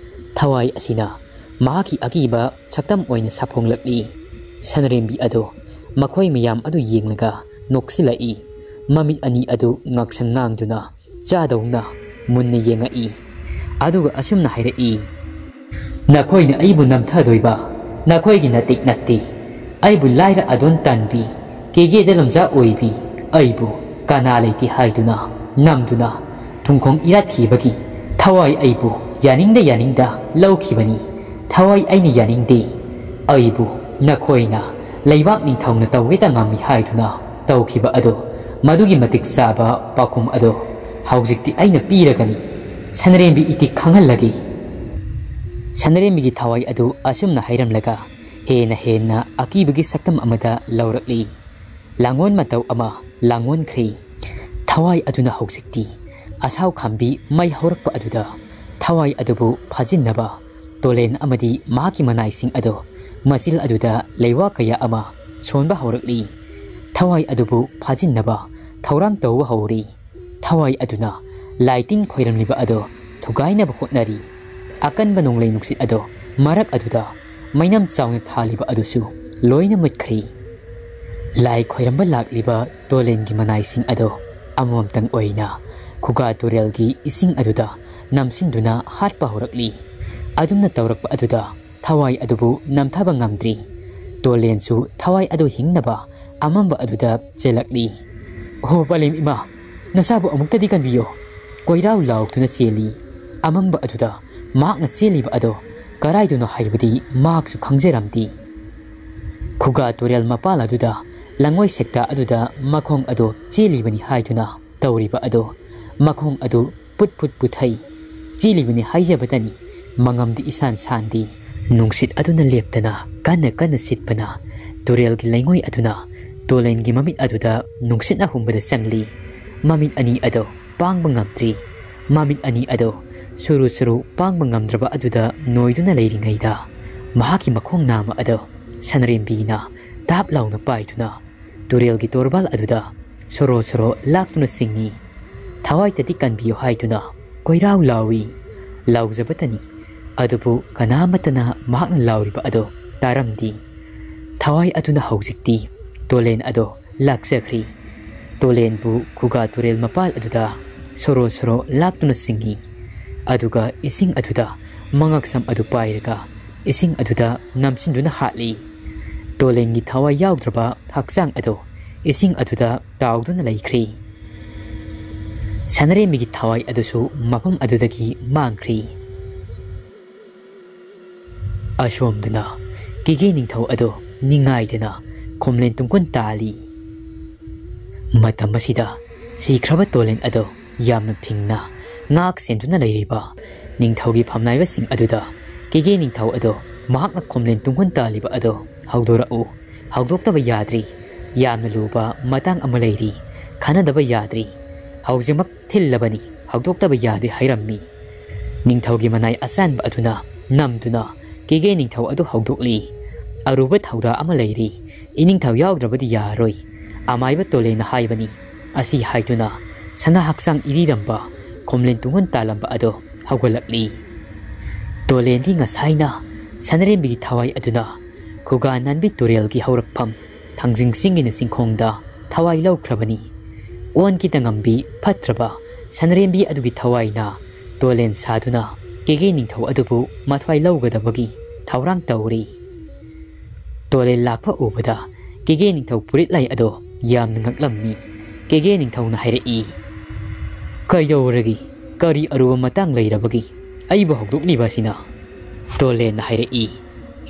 ꯊꯋꯥꯏ ꯑꯁꯤꯅ ꯃꯍꯥꯛꯀꯤ ꯑꯀꯤꯕ ꯁꯛꯇꯝ ꯑꯣꯏꯅ ꯁꯥꯐꯣꯡꯂꯛꯂꯤ꯫ ꯁꯅꯔꯦꯝꯕꯤ ꯑꯗꯣ ꯃꯈꯣꯏ ꯃꯌꯥꯝ ꯑꯗꯨ ꯌꯦꯡꯂꯒ ꯅꯣꯛꯁꯤꯜꯂꯛꯏ꯫ ꯃꯃꯤꯠ ꯑꯅꯤ ꯑꯗꯨ ꯉꯥꯛꯁꯪ ꯉꯥꯡꯗꯨꯅ ꯆꯥꯗꯧꯅ ꯃꯨꯟꯅ ꯌꯦꯡꯉꯛꯏ꯫ ꯑꯗꯨꯒ ꯑꯁꯨꯝꯅ ꯍꯥꯏꯔꯛꯏ, "ꯅꯈꯣꯏꯅ ꯑꯩꯕꯨ ꯅꯝꯊꯗꯣꯏꯕ ꯅꯈꯣꯏꯒꯤ ꯅꯇꯤꯛ ꯅꯠꯇꯦ꯫ ꯑꯩꯕꯨ ꯂꯥꯏꯔ ꯑꯗꯣꯟ ꯇꯥꯟꯕꯤ, ꯀꯦꯒꯦꯗ ꯂꯝꯖꯥ ꯑꯣꯏꯕꯤ ꯑꯩꯕꯨ ꯀꯅꯥ ꯂꯩꯇꯦ ꯍꯥꯏꯗꯨꯅ ꯅꯝꯗꯨꯅ ꯊꯨꯡꯈꯣꯡ ꯏꯔꯥꯠꯈꯤꯕꯒꯤ ꯊꯋꯥꯏ ꯑꯩꯕꯨ ꯌꯥꯅꯤꯡꯗ ꯌꯥꯅꯤꯡꯗ ꯂꯧꯈꯤꯕꯅꯤ꯫ ꯊꯋꯥꯏ ꯑꯩꯅ ꯌꯥꯅꯤꯡꯗꯦ꯫ ꯑꯩꯕꯨ ꯅꯈꯣꯏꯅ ꯂꯩꯕꯥꯛ ꯅꯤꯡꯊꯧꯅ ꯇꯧꯒꯦꯇ ꯉꯝꯃꯤ ꯍꯥꯏꯗꯨꯅ ꯇꯧꯈꯤꯕ ꯑꯗꯣ, ꯃꯗꯨꯒꯤ ꯃꯇꯤꯛ ꯆꯥꯕ ꯄꯥꯎꯈꯨꯝ ꯑꯗꯣ ꯍꯧꯖꯤꯛꯇꯤ ꯑꯩꯅ ꯄꯤꯔꯒꯅꯤ꯫ ꯁꯅꯔꯦꯝꯕꯤ ꯏꯇꯤꯛ ꯈꯪꯍꯜꯂꯒꯦ꯫" ꯁꯅꯔꯦꯝꯕꯤꯒꯤ ꯊꯋꯥꯏ ꯑꯗꯨ ꯑꯁꯨꯝꯅ ꯍꯥꯏꯔꯝꯂꯒ ꯍꯦꯟꯅ ꯍꯦꯟꯅ ꯑꯀꯤꯕꯒꯤ ꯁꯛꯇꯝ ꯑꯃꯗ ꯂꯧꯔꯛꯂꯤ꯫ ꯂꯥꯡꯑꯣꯟ ꯃꯇꯧ ꯑꯃ ꯂꯥꯡꯑꯣꯟꯈ꯭ꯔꯦ꯫ ꯊꯋꯥꯏ ꯑꯗꯨꯅ ꯍꯧꯖꯤꯛꯇꯤ ꯑꯁꯥꯎ ꯈꯥꯝꯕꯤ ꯃꯩ ꯍꯧꯔꯛꯄ ꯑꯗꯨꯗ ꯊꯋꯥꯏ ꯑꯗꯨꯕꯨ ꯐꯥꯖꯤꯟꯅꯕ ꯇꯣꯂꯦꯟ ꯑꯃꯗꯤ ꯃꯍꯥꯛꯀꯤ ꯃꯅꯥꯏꯁꯤꯡ ꯑꯗꯨ ꯃꯆꯤꯜ ꯑꯗꯨꯗ ꯂꯩꯋꯥ ꯀꯌꯥ ꯑꯃ ꯁꯣꯟꯕ ꯍꯧꯔꯛꯂꯤ꯫ ꯊꯋꯥꯏ ꯑꯗꯨꯕꯨ ꯐꯥꯖꯤꯟꯅꯕ ꯊꯧꯔꯥꯡ ꯇꯧꯕ ꯍꯧꯔꯤ꯫ ꯊꯋꯥꯏ ꯑꯗꯨꯅ ꯂꯥꯏ ꯇꯤꯟ ꯈꯣꯏꯔꯝꯂꯤꯕ ꯑꯗꯨ ꯊꯨꯒꯥꯏꯅꯕ ꯍꯣꯠꯅꯔꯤ꯫ ꯑꯀꯟꯕ ꯅꯣꯡꯂꯩ ꯅꯨꯡꯁꯤꯠ ꯑꯗꯣ ꯃꯔꯛ ꯑꯗꯨꯗ ꯃꯩꯅꯝ ꯆꯥꯎꯅ ꯊꯥꯜꯂꯤꯕ ꯑꯗꯨꯁꯨ ꯂꯣꯏꯅ ꯃꯨꯠꯈ꯭ꯔꯤ꯫ ꯂꯥꯏ ꯈꯣꯏꯔꯝꯕ ꯂꯥꯛꯂꯤꯕ ꯇꯣꯂꯦꯟꯒꯤ ꯃꯅꯥꯏꯁꯤꯡ ꯑꯗꯣ ꯑꯃꯃꯝꯇꯪ ꯑꯣꯏꯅ ꯈꯨꯒꯥ ꯇꯨꯔꯦꯜꯒꯤ ꯏꯁꯤꯡ ꯑꯗꯨꯗ ꯅꯝꯁꯤꯟꯗꯨꯅ ꯍꯥꯠꯄ ꯍꯧꯔꯛꯂꯤ꯫ ꯑꯗꯨꯝꯅ ꯇꯧꯔꯛꯄ ꯑꯗꯨꯗ ꯊꯋꯥꯏ ꯑꯗꯨꯕꯨ ꯅꯝꯊꯕ ꯉꯝꯗ꯭ꯔꯤ꯫ ꯇꯣꯂꯦꯟꯁꯨ ꯊꯋꯥꯏ ꯑꯗꯨ ꯍꯤꯡꯅꯕ ꯑꯃꯝꯕ ꯑꯗꯨꯗ ꯆꯦꯜꯂꯛꯂꯤ꯫ "ꯍꯣ ꯄꯂꯦꯝ ꯏꯃꯥ, ꯅꯆꯥꯕꯨ ꯑꯃꯨꯛꯇꯗꯤ ꯀꯟꯕꯤꯌꯨ!" ꯀꯣꯏꯔꯥꯎ ꯂꯥꯎꯗꯨꯅ ꯆꯦꯜꯂꯤ꯫ ꯑꯃꯝꯕ ꯑꯗꯨꯗ ꯃꯍꯥꯛꯅ ꯆꯦꯜꯂꯤꯕ ꯑꯗꯣ ꯀꯔꯥꯏꯗꯅꯣ ꯍꯥꯏꯕꯗꯤ ꯃꯍꯥꯛꯁꯨ ꯈꯪꯖꯔꯝꯗꯦ꯫ ꯈꯨꯒꯥ ꯇꯨꯔꯦꯜ ꯃꯄꯥꯜ ꯑꯗꯨꯗ ꯂꯪꯉꯣꯏ ꯁꯦꯛꯇ ꯑꯗꯨꯗ ꯃꯈꯣꯡ ꯑꯗꯣ ꯆꯦꯜꯂꯤꯕꯅꯤ ꯍꯥꯏꯗꯨꯅ ꯇꯧꯔꯤꯕ ꯑꯗꯣ ꯃꯈꯣꯡ ꯑꯗꯨ ꯄꯨꯠ ꯄꯨꯠ ꯄꯨꯊꯩ꯫ ꯆꯦꯜꯂꯤꯕꯅꯤ ꯍꯥꯏꯖꯕꯇꯅꯤ, ꯃꯉꯝꯗꯤ ꯏꯁꯥꯟ ꯁꯥꯟꯗꯦ꯫ ꯅꯨꯡꯁꯤꯠ ꯑꯗꯨꯅ ꯂꯦꯞꯇꯅ ꯀꯟꯅ ꯀꯟꯅ ꯁꯤꯠꯄꯅ ꯇꯨꯔꯦꯜꯒꯤ ꯂꯩꯉꯣꯏ ꯑꯗꯨꯅ ꯇꯣꯂꯦꯟꯒꯤ ꯃꯃꯤꯠ ꯑꯗꯨꯗ ꯅꯨꯡꯁꯤꯠꯅ ꯍꯨꯝꯕꯗ ꯆꯪꯂꯤ꯫ ꯃꯃꯤꯠ ꯑꯅꯤ ꯑꯗꯣ ꯄꯥꯡꯕ ꯉꯝꯗ꯭ꯔꯤ꯫ ꯃꯃꯤꯠ ꯑꯅꯤ ꯑꯗꯣ ꯁꯨꯔꯨ ꯁꯨꯔꯨ ꯄꯥꯡꯕ ꯉꯝꯗ꯭ꯔꯕ ꯑꯗꯨꯗ ꯅꯣꯏꯗꯨꯅ ꯂꯩꯔꯤꯉꯩꯗ ꯃꯍꯥꯛꯀꯤ ꯃꯈꯣꯡ ꯅꯥꯝꯃ ꯑꯗꯣ ꯁꯅꯔꯦꯝꯕꯤꯅ ꯇꯥꯞ ꯂꯥꯎꯅ ꯄꯥꯏꯗꯨꯅ ꯇꯨꯔꯦꯜꯒꯤ ꯇꯣꯔꯕꯥꯜ ꯑꯗꯨꯗ ꯁꯣꯔꯣ ꯁꯣꯔꯣ ꯂꯥꯛꯇꯨꯅ ꯆꯤꯡꯏ꯫ ꯊꯋꯥꯏꯇꯗꯤ ꯀꯟꯕꯤꯌꯨ ꯍꯥꯏꯗꯨꯅ ꯀꯣꯏꯔꯥꯎ ꯂꯥꯎꯏ꯫ ꯂꯥꯎꯖꯕꯇꯅꯤ, ꯑꯗꯨꯕꯨ ꯀꯅꯥꯃꯠꯇꯅ ꯃꯍꯥꯛꯅ ꯂꯥꯎꯔꯤꯕ ꯑꯗꯣ ꯇꯥꯔꯝꯗꯦ꯫ ꯊꯋꯥꯏ ꯑꯗꯨꯅ ꯍꯧꯖꯤꯛꯇꯤ ꯇꯣꯂꯦꯟ ꯑꯗꯣ ꯂꯥꯛꯆꯈ꯭ꯔꯤ꯫ ꯇꯣꯂꯦꯟꯕꯨ ꯈꯨꯒꯥ ꯇꯨꯔꯦꯜ ꯃꯄꯥꯜ ꯑꯗꯨꯗ ꯁꯣꯔꯣ ꯁꯣꯔꯣ ꯂꯥꯛꯇꯨꯅ ꯆꯤꯡꯏ꯫ ꯑꯗꯨꯒ ꯏꯁꯤꯡ ꯑꯗꯨꯗ ꯃꯉꯛꯁꯝ ꯑꯗꯨ ꯄꯥꯏꯔꯒ ꯏꯁꯤꯡ ꯑꯗꯨꯗ ꯅꯝꯁꯤꯟꯗꯨꯅ ꯍꯥꯠꯂꯤ꯫ ꯇꯣꯂꯦꯟꯒꯤ ꯊꯋꯥꯏ ꯌꯥꯎꯗ꯭ꯔꯕ ꯍꯛꯆꯥꯡ ꯑꯗꯨ ꯏꯁꯤꯡ ꯑꯗꯨꯗ ꯇꯥꯎꯗꯨꯅ ꯂꯩꯈ꯭ꯔꯤ꯫ ꯁꯅꯔꯦꯝꯕꯤꯒꯤ ꯊꯋꯥꯏ ꯑꯗꯨꯁꯨ ꯃꯐꯝ ꯑꯗꯨꯗꯒꯤ ꯃꯥꯡꯈ꯭ꯔꯤ꯫ ꯑꯁꯣꯝꯗꯅ ꯀꯦꯒꯦ ꯅꯤꯡꯊꯧ ꯑꯗꯨ ꯅꯤꯡꯉꯥꯏꯗꯅ ꯈꯣꯝꯂꯦꯟ ꯇꯨꯡꯀꯨꯟ ꯇꯥꯜꯂꯤ꯫ ꯃꯇꯝ ꯑꯁꯤꯗ ꯁꯤꯈ꯭ꯔꯕ ꯇꯣꯂꯦꯟ ꯑꯗꯨ ꯌꯥꯝꯅ ꯐꯤꯡꯅ ꯉꯥꯛ ꯁꯦꯟꯗꯨꯅ ꯂꯩꯔꯤꯕ ꯅꯤꯡꯊꯧꯒꯤ ꯐꯝꯅꯥꯏꯕꯁꯤꯡ ꯑꯗꯨꯗ ꯀꯦꯒꯦ ꯅꯤꯡꯊꯧ ꯑꯗꯨ ꯃꯍꯥꯛꯅ ꯈꯣꯝꯂꯦꯟ ꯇꯨꯡꯀꯨꯟ ꯇꯥꯜꯂꯤꯕ ꯑꯗꯨ ꯍꯧꯗꯣꯔꯛꯎ, ꯍꯧꯗꯣꯛꯇꯕ ꯌꯥꯗ꯭ꯔꯤ, ꯌꯥꯝꯅ ꯂꯨꯕ ꯃꯇꯥꯡ ꯑꯃ ꯂꯩꯔꯤ, ꯈꯟꯅꯗꯕ ꯌꯥꯗ꯭ꯔꯤ, ꯍꯧꯖꯤꯛꯃꯛ ꯊꯤꯜꯂꯕꯅꯤ, ꯍꯧꯗꯣꯛꯇꯕ ꯌꯥꯗꯦ ꯍꯥꯏꯔꯝꯃꯤ꯫ ꯅꯤꯡꯊꯧꯒꯤ ꯃꯅꯥꯏ ꯑꯆꯥꯟꯕ ꯑꯗꯨꯅ ꯅꯝꯗꯨꯅ ꯀꯦꯒꯦ ꯅꯤꯡꯊꯧ ꯑꯗꯨ ꯍꯧꯗꯣꯛꯂꯤ꯫ "ꯑꯔꯨꯕ ꯊꯧꯗꯥ ꯑꯃ ꯂꯩꯔꯤ, ꯏꯅꯤꯡꯊꯧ ꯌꯥꯎꯗ꯭ꯔꯕꯗꯤ ꯌꯥꯔꯔꯣꯏ," ꯑꯃꯥꯏꯕ ꯇꯣꯂꯦꯟꯅ ꯍꯥꯏꯕꯅꯤ꯫ ꯑꯁꯤ ꯍꯥꯏꯗꯨꯅ ꯁꯅꯥ ꯍꯛꯆꯥꯡ ꯏꯔꯤꯔꯝꯕ ꯈꯣꯝꯂꯦꯟ ꯇꯨꯡꯍꯟ ꯇꯥꯂꯝꯕ ꯑꯗꯣ ꯍꯧꯒꯠꯂꯛꯂꯤ꯫ ꯇꯣꯂꯦꯟꯗꯤ ꯉꯁꯥꯏꯅ ꯁꯅꯔꯦꯝꯕꯤꯒꯤ ꯊꯋꯥꯏ ꯑꯗꯨꯅ ꯈꯨꯒꯥ ꯅꯥꯟꯕꯤ ꯇꯨꯔꯦꯜꯒꯤ ꯍꯧꯔꯛꯐꯝ ꯊꯥꯡꯖꯤꯡ ꯆꯤꯡꯒꯤꯅ ꯆꯤꯡꯈꯣꯡꯗ ꯊꯋꯥꯏ ꯂꯧꯈ꯭ꯔꯕꯅꯤ꯫ ꯑꯣꯟꯈꯤꯗ ꯉꯝꯕꯤ ꯐꯠꯇ꯭ꯔꯕ ꯁꯅꯔꯦꯝꯕꯤ ꯑꯗꯨꯒꯤ ꯊꯋꯥꯏꯅ ꯇꯣꯂꯦꯟ ꯁꯥꯗꯨꯅ ꯀꯦꯒꯦ ꯅꯤꯡꯊꯧ ꯑꯗꯨꯕꯨ ꯃꯊ꯭ꯋꯥꯏ ꯂꯧꯒꯗꯕꯒꯤ ꯊꯧꯔꯥꯡ ꯇꯧꯔꯤ꯫ ꯇꯣꯂꯦꯟ ꯂꯥꯛꯄ ꯎꯕꯗ ꯀꯦꯒꯦ ꯅꯤꯡꯊꯧ ꯐꯨꯔꯤꯠ ꯂꯥꯏ ꯑꯗꯣ ꯌꯥꯝꯅ ꯉꯛꯂꯝꯃꯤ꯫ ꯀꯦꯒꯦ ꯅꯤꯡꯊꯧꯅ ꯍꯥꯏꯔꯛꯏ, "ꯀꯩꯗꯧꯔꯒꯦ? ꯀꯔꯤ ꯑꯔꯨꯕ ꯃꯇꯥꯡ ꯂꯩꯔꯕꯒꯦ? ꯑꯩꯕꯨ ꯍꯧꯗꯣꯛꯂꯤꯕ ꯑꯁꯤꯅ?" ꯇꯣꯂꯦꯟꯅ ꯍꯥꯏꯔꯛꯏ,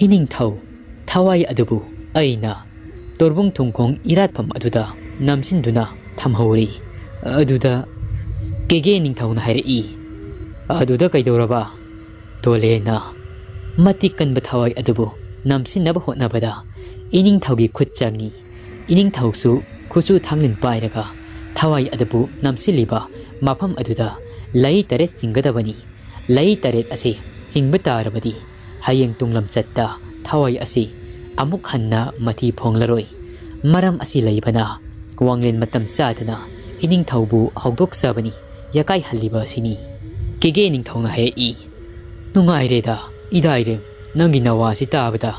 "ꯏꯅꯤꯡꯊꯧ, ꯊꯋꯥꯏ ꯑꯗꯨꯕꯨ ꯑꯩꯅ ꯇꯣꯔꯕꯨꯡ ꯊꯨꯝꯈꯣꯡ ꯏꯔꯥꯠꯐꯝ ꯑꯗꯨꯗ ꯅꯝꯁꯤꯟꯗꯨꯅ ꯊꯝꯍꯧꯔꯤ꯫ ꯑꯗꯨꯗ," ꯀꯦꯒꯦ ꯅꯤꯡꯊꯧꯅ ꯍꯥꯏꯔꯛꯏ, "ꯑꯗꯨꯗ ꯀꯩꯗꯧꯔꯕ?" ꯇꯣꯂꯦꯟꯅ ꯃꯇꯤꯛ ꯀꯟꯕ ꯊꯋꯥꯏ ꯑꯗꯨꯕꯨ ꯅꯝꯁꯤꯟꯅꯕ ꯍꯣꯠꯅꯕꯗ ꯏꯅꯤꯡꯊꯧꯒꯤ ꯈꯨꯠ ꯆꯪꯏ꯫ ꯏꯅꯤꯡꯊꯧꯁꯨ ꯈꯨꯠꯁꯨ ꯊꯥꯡꯂꯤꯟ ꯄꯥꯏꯔꯒ ꯊꯋꯥꯏ ꯑꯗꯨꯕꯨ ꯅꯝꯁꯤꯜꯂꯤꯕ ꯃꯐꯝ ꯑꯗꯨꯗ ꯂꯩ ꯇꯔꯦꯠ ꯆꯤꯡꯒꯗꯕꯅꯤ꯫ ꯂꯩ ꯇꯔꯦꯠ ꯑꯁꯤ ꯆꯤꯡꯕ ꯇꯥꯔꯕꯗꯤ ꯍꯌꯦꯡ ꯇꯨꯡꯂꯝꯆꯠꯇ ꯊꯋꯥꯏ ꯑꯁꯤ ꯑꯃꯨꯛ ꯍꯟꯅ ꯃꯊꯤ ꯐꯣꯡꯂꯔꯣꯏ꯫ ꯃꯔꯝ ꯑꯁꯤ ꯂꯩꯕꯅ ꯋꯥꯡꯂꯦꯟ ꯃꯇꯝ ꯆꯥꯗꯅ ꯏꯅꯤꯡꯊꯧꯕꯨ ꯍꯧꯗꯣꯛꯆꯕꯅꯤ, ꯌꯥꯀꯥꯏꯍꯜꯂꯤꯕ ꯑꯁꯤꯅꯤ꯫ ꯀꯦꯒꯦ ꯅꯤꯡꯊꯧꯅ ꯍꯥꯏꯔꯛꯏ, "ꯅꯨꯡꯉꯥꯏꯔꯦꯗ, ꯏꯗꯥꯏꯔꯦꯝ, ꯅꯪꯒꯤ ꯅꯋꯥꯁꯤ ꯇꯥꯕꯗ꯫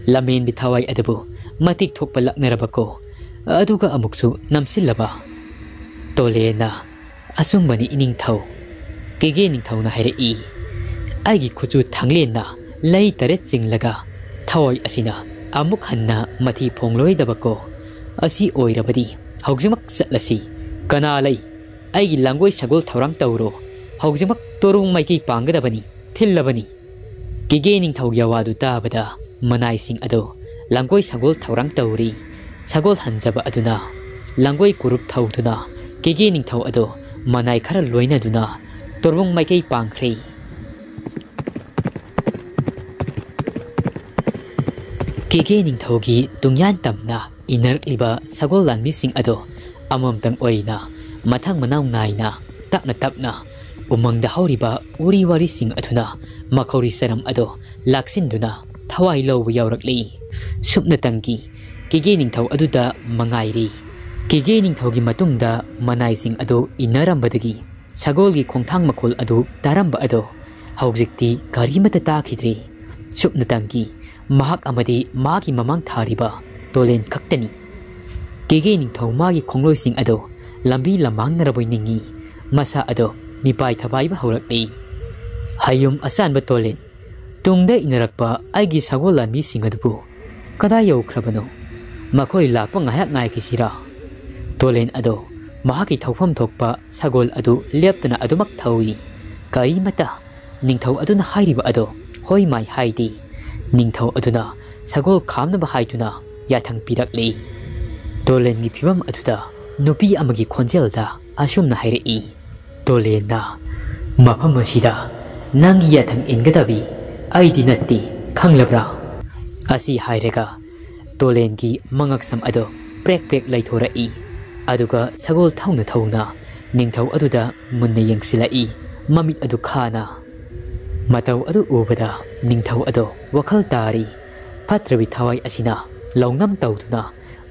ꯂꯝꯍꯦꯟꯕꯤ ꯊꯋꯥꯏ ꯑꯗꯨꯕꯨ ꯃꯇꯤꯛ ꯊꯣꯛꯄ ꯂꯥꯛꯅꯔꯕꯀꯣ, ꯑꯗꯨꯒ ꯑꯃꯨꯛꯁꯨ ꯅꯝꯁꯤꯜꯂꯕ?" ꯇꯣꯂꯦꯟꯅ ꯑꯆꯨꯝꯕꯅꯤ ꯏꯅꯤꯡꯊꯧ꯫ ꯀꯦꯒꯦ ꯅꯤꯡꯊꯧꯅ ꯍꯥꯏꯔꯛꯏ, "ꯑꯩꯒꯤ ꯈꯨꯠꯁꯨ ꯊꯥꯡꯂꯦꯟꯅ ꯂꯩ ꯇꯔꯦꯠ ꯆꯤꯡꯂꯒ ꯊꯋꯥꯏ ꯑꯁꯤꯅ ꯑꯃꯨꯛ ꯍꯟꯅ ꯃꯊꯤ ꯐꯣꯡꯂꯣꯏꯗꯕꯀꯣ꯫ ꯑꯁꯤ ꯑꯣꯏꯔꯕꯗꯤ ꯍꯧꯖꯤꯛꯃꯛ ꯆꯠꯂꯁꯤ꯫ ꯀꯅꯥ ꯂꯩ? ꯑꯩꯒꯤ ꯂꯥꯡꯒꯣꯏ ꯁꯒꯣꯜ ꯊꯧꯔꯥꯡ ꯇꯧꯔꯣ꯫ ꯍꯧꯖꯤꯛꯃꯛ ꯇꯣꯔꯨꯡ ꯃꯥꯏꯀꯩ ꯄꯥꯡꯒꯗꯕꯅꯤ, ꯊꯤꯜꯂꯕꯅꯤ꯫" ꯀꯦꯒꯦ ꯅꯤꯡꯊꯧꯒꯤ ꯑꯋꯥꯗꯨ ꯇꯥꯕꯗ ꯃꯅꯥꯏꯁꯤꯡ ꯑꯗꯨ ꯂꯥꯡꯒꯣꯏ ꯁꯒꯣꯜ ꯊꯧꯔꯥꯡ ꯇꯧꯔꯤ꯫ ꯁꯒꯣꯜ ꯍꯟꯖꯕ ꯑꯗꯨꯅ ꯂꯥꯡꯒꯣꯏ ꯀꯨꯔꯨꯞ ꯊꯧꯗꯨꯅ ꯀꯦꯒꯦ ꯅꯤꯡꯊꯧ ꯑꯗꯨ ꯃꯅꯥꯏ ꯈꯔ ꯂꯣꯏꯅꯗꯨꯅ ꯇꯣꯔꯕꯨꯡ ꯃꯥꯏꯀꯩ ꯄꯥꯡꯈ꯭ꯔꯦ꯫ ꯀꯦꯒꯦ ꯅꯤꯡꯊꯧꯒꯤ ꯇꯨꯡꯌꯥꯟ ꯇꯝꯅ ꯏꯟꯅꯔꯛꯂꯤꯕ ꯁꯒꯣꯜ ꯂꯥꯟꯃꯤꯁꯤꯡ ꯑꯗꯣ ꯑꯃꯃꯝꯇꯪ ꯑꯣꯏꯅ ꯃꯊꯪ ꯃꯅꯥꯎ ꯅꯥꯏꯅ ꯇꯞꯅ ꯇꯞꯅ ꯎꯃꯪꯗ ꯍꯧꯔꯤꯕ ꯎꯔꯤ ꯋꯥꯔꯤꯁꯤꯡ ꯑꯗꯨꯅ ꯃꯈꯧꯔꯤ ꯆꯔꯝ ꯑꯗꯨ ꯂꯥꯛꯁꯤꯟꯗꯨꯅ ꯊꯋꯥꯏ ꯂꯧꯕ ꯌꯥꯎꯔꯛꯂꯤ꯫ ꯁꯨꯞꯅꯇꯪꯒꯤ ꯀꯦꯒꯦ ꯅꯤꯡꯊꯧ ꯑꯗꯨꯗ ꯃꯉꯥꯏꯔꯤ꯫ ꯀꯦꯒꯦ ꯅꯤꯡꯊꯧꯒꯤ ꯃꯇꯨꯡꯗ ꯃꯅꯥꯏꯁꯤꯡ ꯑꯗꯨ ꯏꯟꯅꯔꯝꯕꯗꯒꯤ ꯁꯒꯣꯜꯒꯤ ꯈꯣꯡꯊꯥꯡ ꯃꯈꯣꯜ ꯑꯗꯨ ꯇꯥꯔꯝꯕ ꯑꯗꯣ ꯍꯧꯖꯤꯛꯇꯤ ꯀꯔꯤꯃꯠꯇ ꯇꯥꯈꯤꯗ꯭ꯔꯦ꯫ ꯁꯨꯞꯅꯇꯪꯒꯤ ꯃꯍꯥꯛ ꯑꯃꯗꯤ ꯃꯥꯒꯤ ꯃꯃꯥꯡ ꯊꯥꯔꯤꯕ ꯇꯣꯂꯦꯟ ꯈꯛꯇꯅꯤ꯫ ꯀꯦꯒꯦ ꯅꯤꯡꯊꯧ ꯃꯥꯒꯤ ꯈꯣꯡꯂꯣꯏꯁꯤꯡ ꯑꯗꯣ ꯂꯝꯕꯤ ꯂꯝꯃꯥꯡꯅꯔꯕꯣꯏ ꯅꯤꯡꯏ꯫ ꯃꯁꯥ ꯑꯗꯣ ꯃꯤꯄꯥꯏ ꯊꯕꯥꯏꯕ ꯍꯧꯔꯛꯂꯤ꯫ ꯍꯌꯨꯝ ꯑꯁꯥꯟꯕ ꯇꯣꯂꯦꯟ, ꯇꯨꯡꯗ ꯏꯟꯅꯔꯛꯄ ꯑꯩꯒꯤ ꯁꯒꯣꯜ ꯂꯥꯟꯃꯤꯁꯤꯡ ꯑꯗꯨꯕꯨ ꯀꯗꯥꯏ ꯌꯧꯈ꯭ꯔꯕꯅꯣ? ꯃꯈꯣꯏ ꯂꯥꯛꯄ ꯉꯥꯏꯍꯥꯛ ꯉꯥꯏꯈꯤꯁꯤꯔꯥ? ꯇꯣꯂꯦꯟ ꯑꯗꯣ ꯃꯍꯥꯛꯀꯤ ꯊꯧꯐꯝ ꯊꯣꯛꯄ ꯁꯒꯣꯜ ꯑꯗꯨ ꯂꯦꯞꯇꯅ ꯑꯗꯨꯃꯛ ꯊꯧꯏ꯫ ꯀꯔꯤꯃꯠꯇ ꯅꯤꯡꯊꯧ ꯑꯗꯨꯅ ꯍꯥꯏꯔꯤꯕ ꯑꯗꯣ ꯍꯣꯏ ꯃꯥꯏ ꯍꯥꯏꯗꯦ꯫ ꯅꯤꯡꯊꯧ ꯑꯗꯨꯅ ꯁꯒꯣꯜ ꯈꯥꯝꯅꯕ ꯍꯥꯏꯗꯨꯅ ꯌꯥꯊꯪ ꯄꯤꯔꯛꯂꯤ꯫ ꯇꯣꯂꯦꯟꯒꯤ ꯐꯤꯚꯝ ꯑꯗꯨꯗ ꯅꯨꯄꯤ ꯑꯃꯒꯤ ꯈꯣꯟꯖꯦꯜꯗ ꯑꯁꯨꯝꯅ ꯍꯥꯏꯔꯛꯏ, ꯇꯣꯂꯦꯟꯅ, "ꯃꯐꯝ ꯑꯁꯤꯗ ꯅꯪꯒꯤ ꯌꯥꯊꯪ ꯏꯟꯒꯗꯕꯤ ꯑꯩꯗꯤ ꯅꯠꯇꯦ, ꯈꯪꯂꯕ꯭ꯔꯥ?" ꯑꯁꯤ ꯍꯥꯏꯔꯒ ꯇꯣꯂꯦꯟꯒꯤ ꯃꯉꯛꯁꯝ ꯑꯗꯨ ꯄ꯭ꯔꯦꯛ ꯄ꯭ꯔꯦꯛ ꯂꯩꯊꯣꯔꯛꯏ꯫ ꯑꯗꯨꯒ ꯁꯒꯣꯜ ꯊꯧꯅ ꯊꯧꯅ ꯅꯤꯡꯊꯧ ꯑꯗꯨꯗ ꯃꯨꯟꯅ ꯌꯦꯡꯁꯤꯜꯂꯛꯏ, ꯃꯃꯤꯠ ꯑꯗꯨ ꯈꯥꯅ꯫ ꯃꯇꯧ ꯑꯗꯨ ꯎꯕꯗ ꯅꯤꯡꯊꯧ ꯑꯗꯨ ꯋꯥꯈꯜ ꯇꯥꯔꯤ꯫ ꯐꯠꯇ꯭ꯔꯕꯤ ꯊꯋꯥꯏ ꯑꯁꯤꯅ ꯂꯧꯅꯝ ꯇꯧꯗꯨꯅ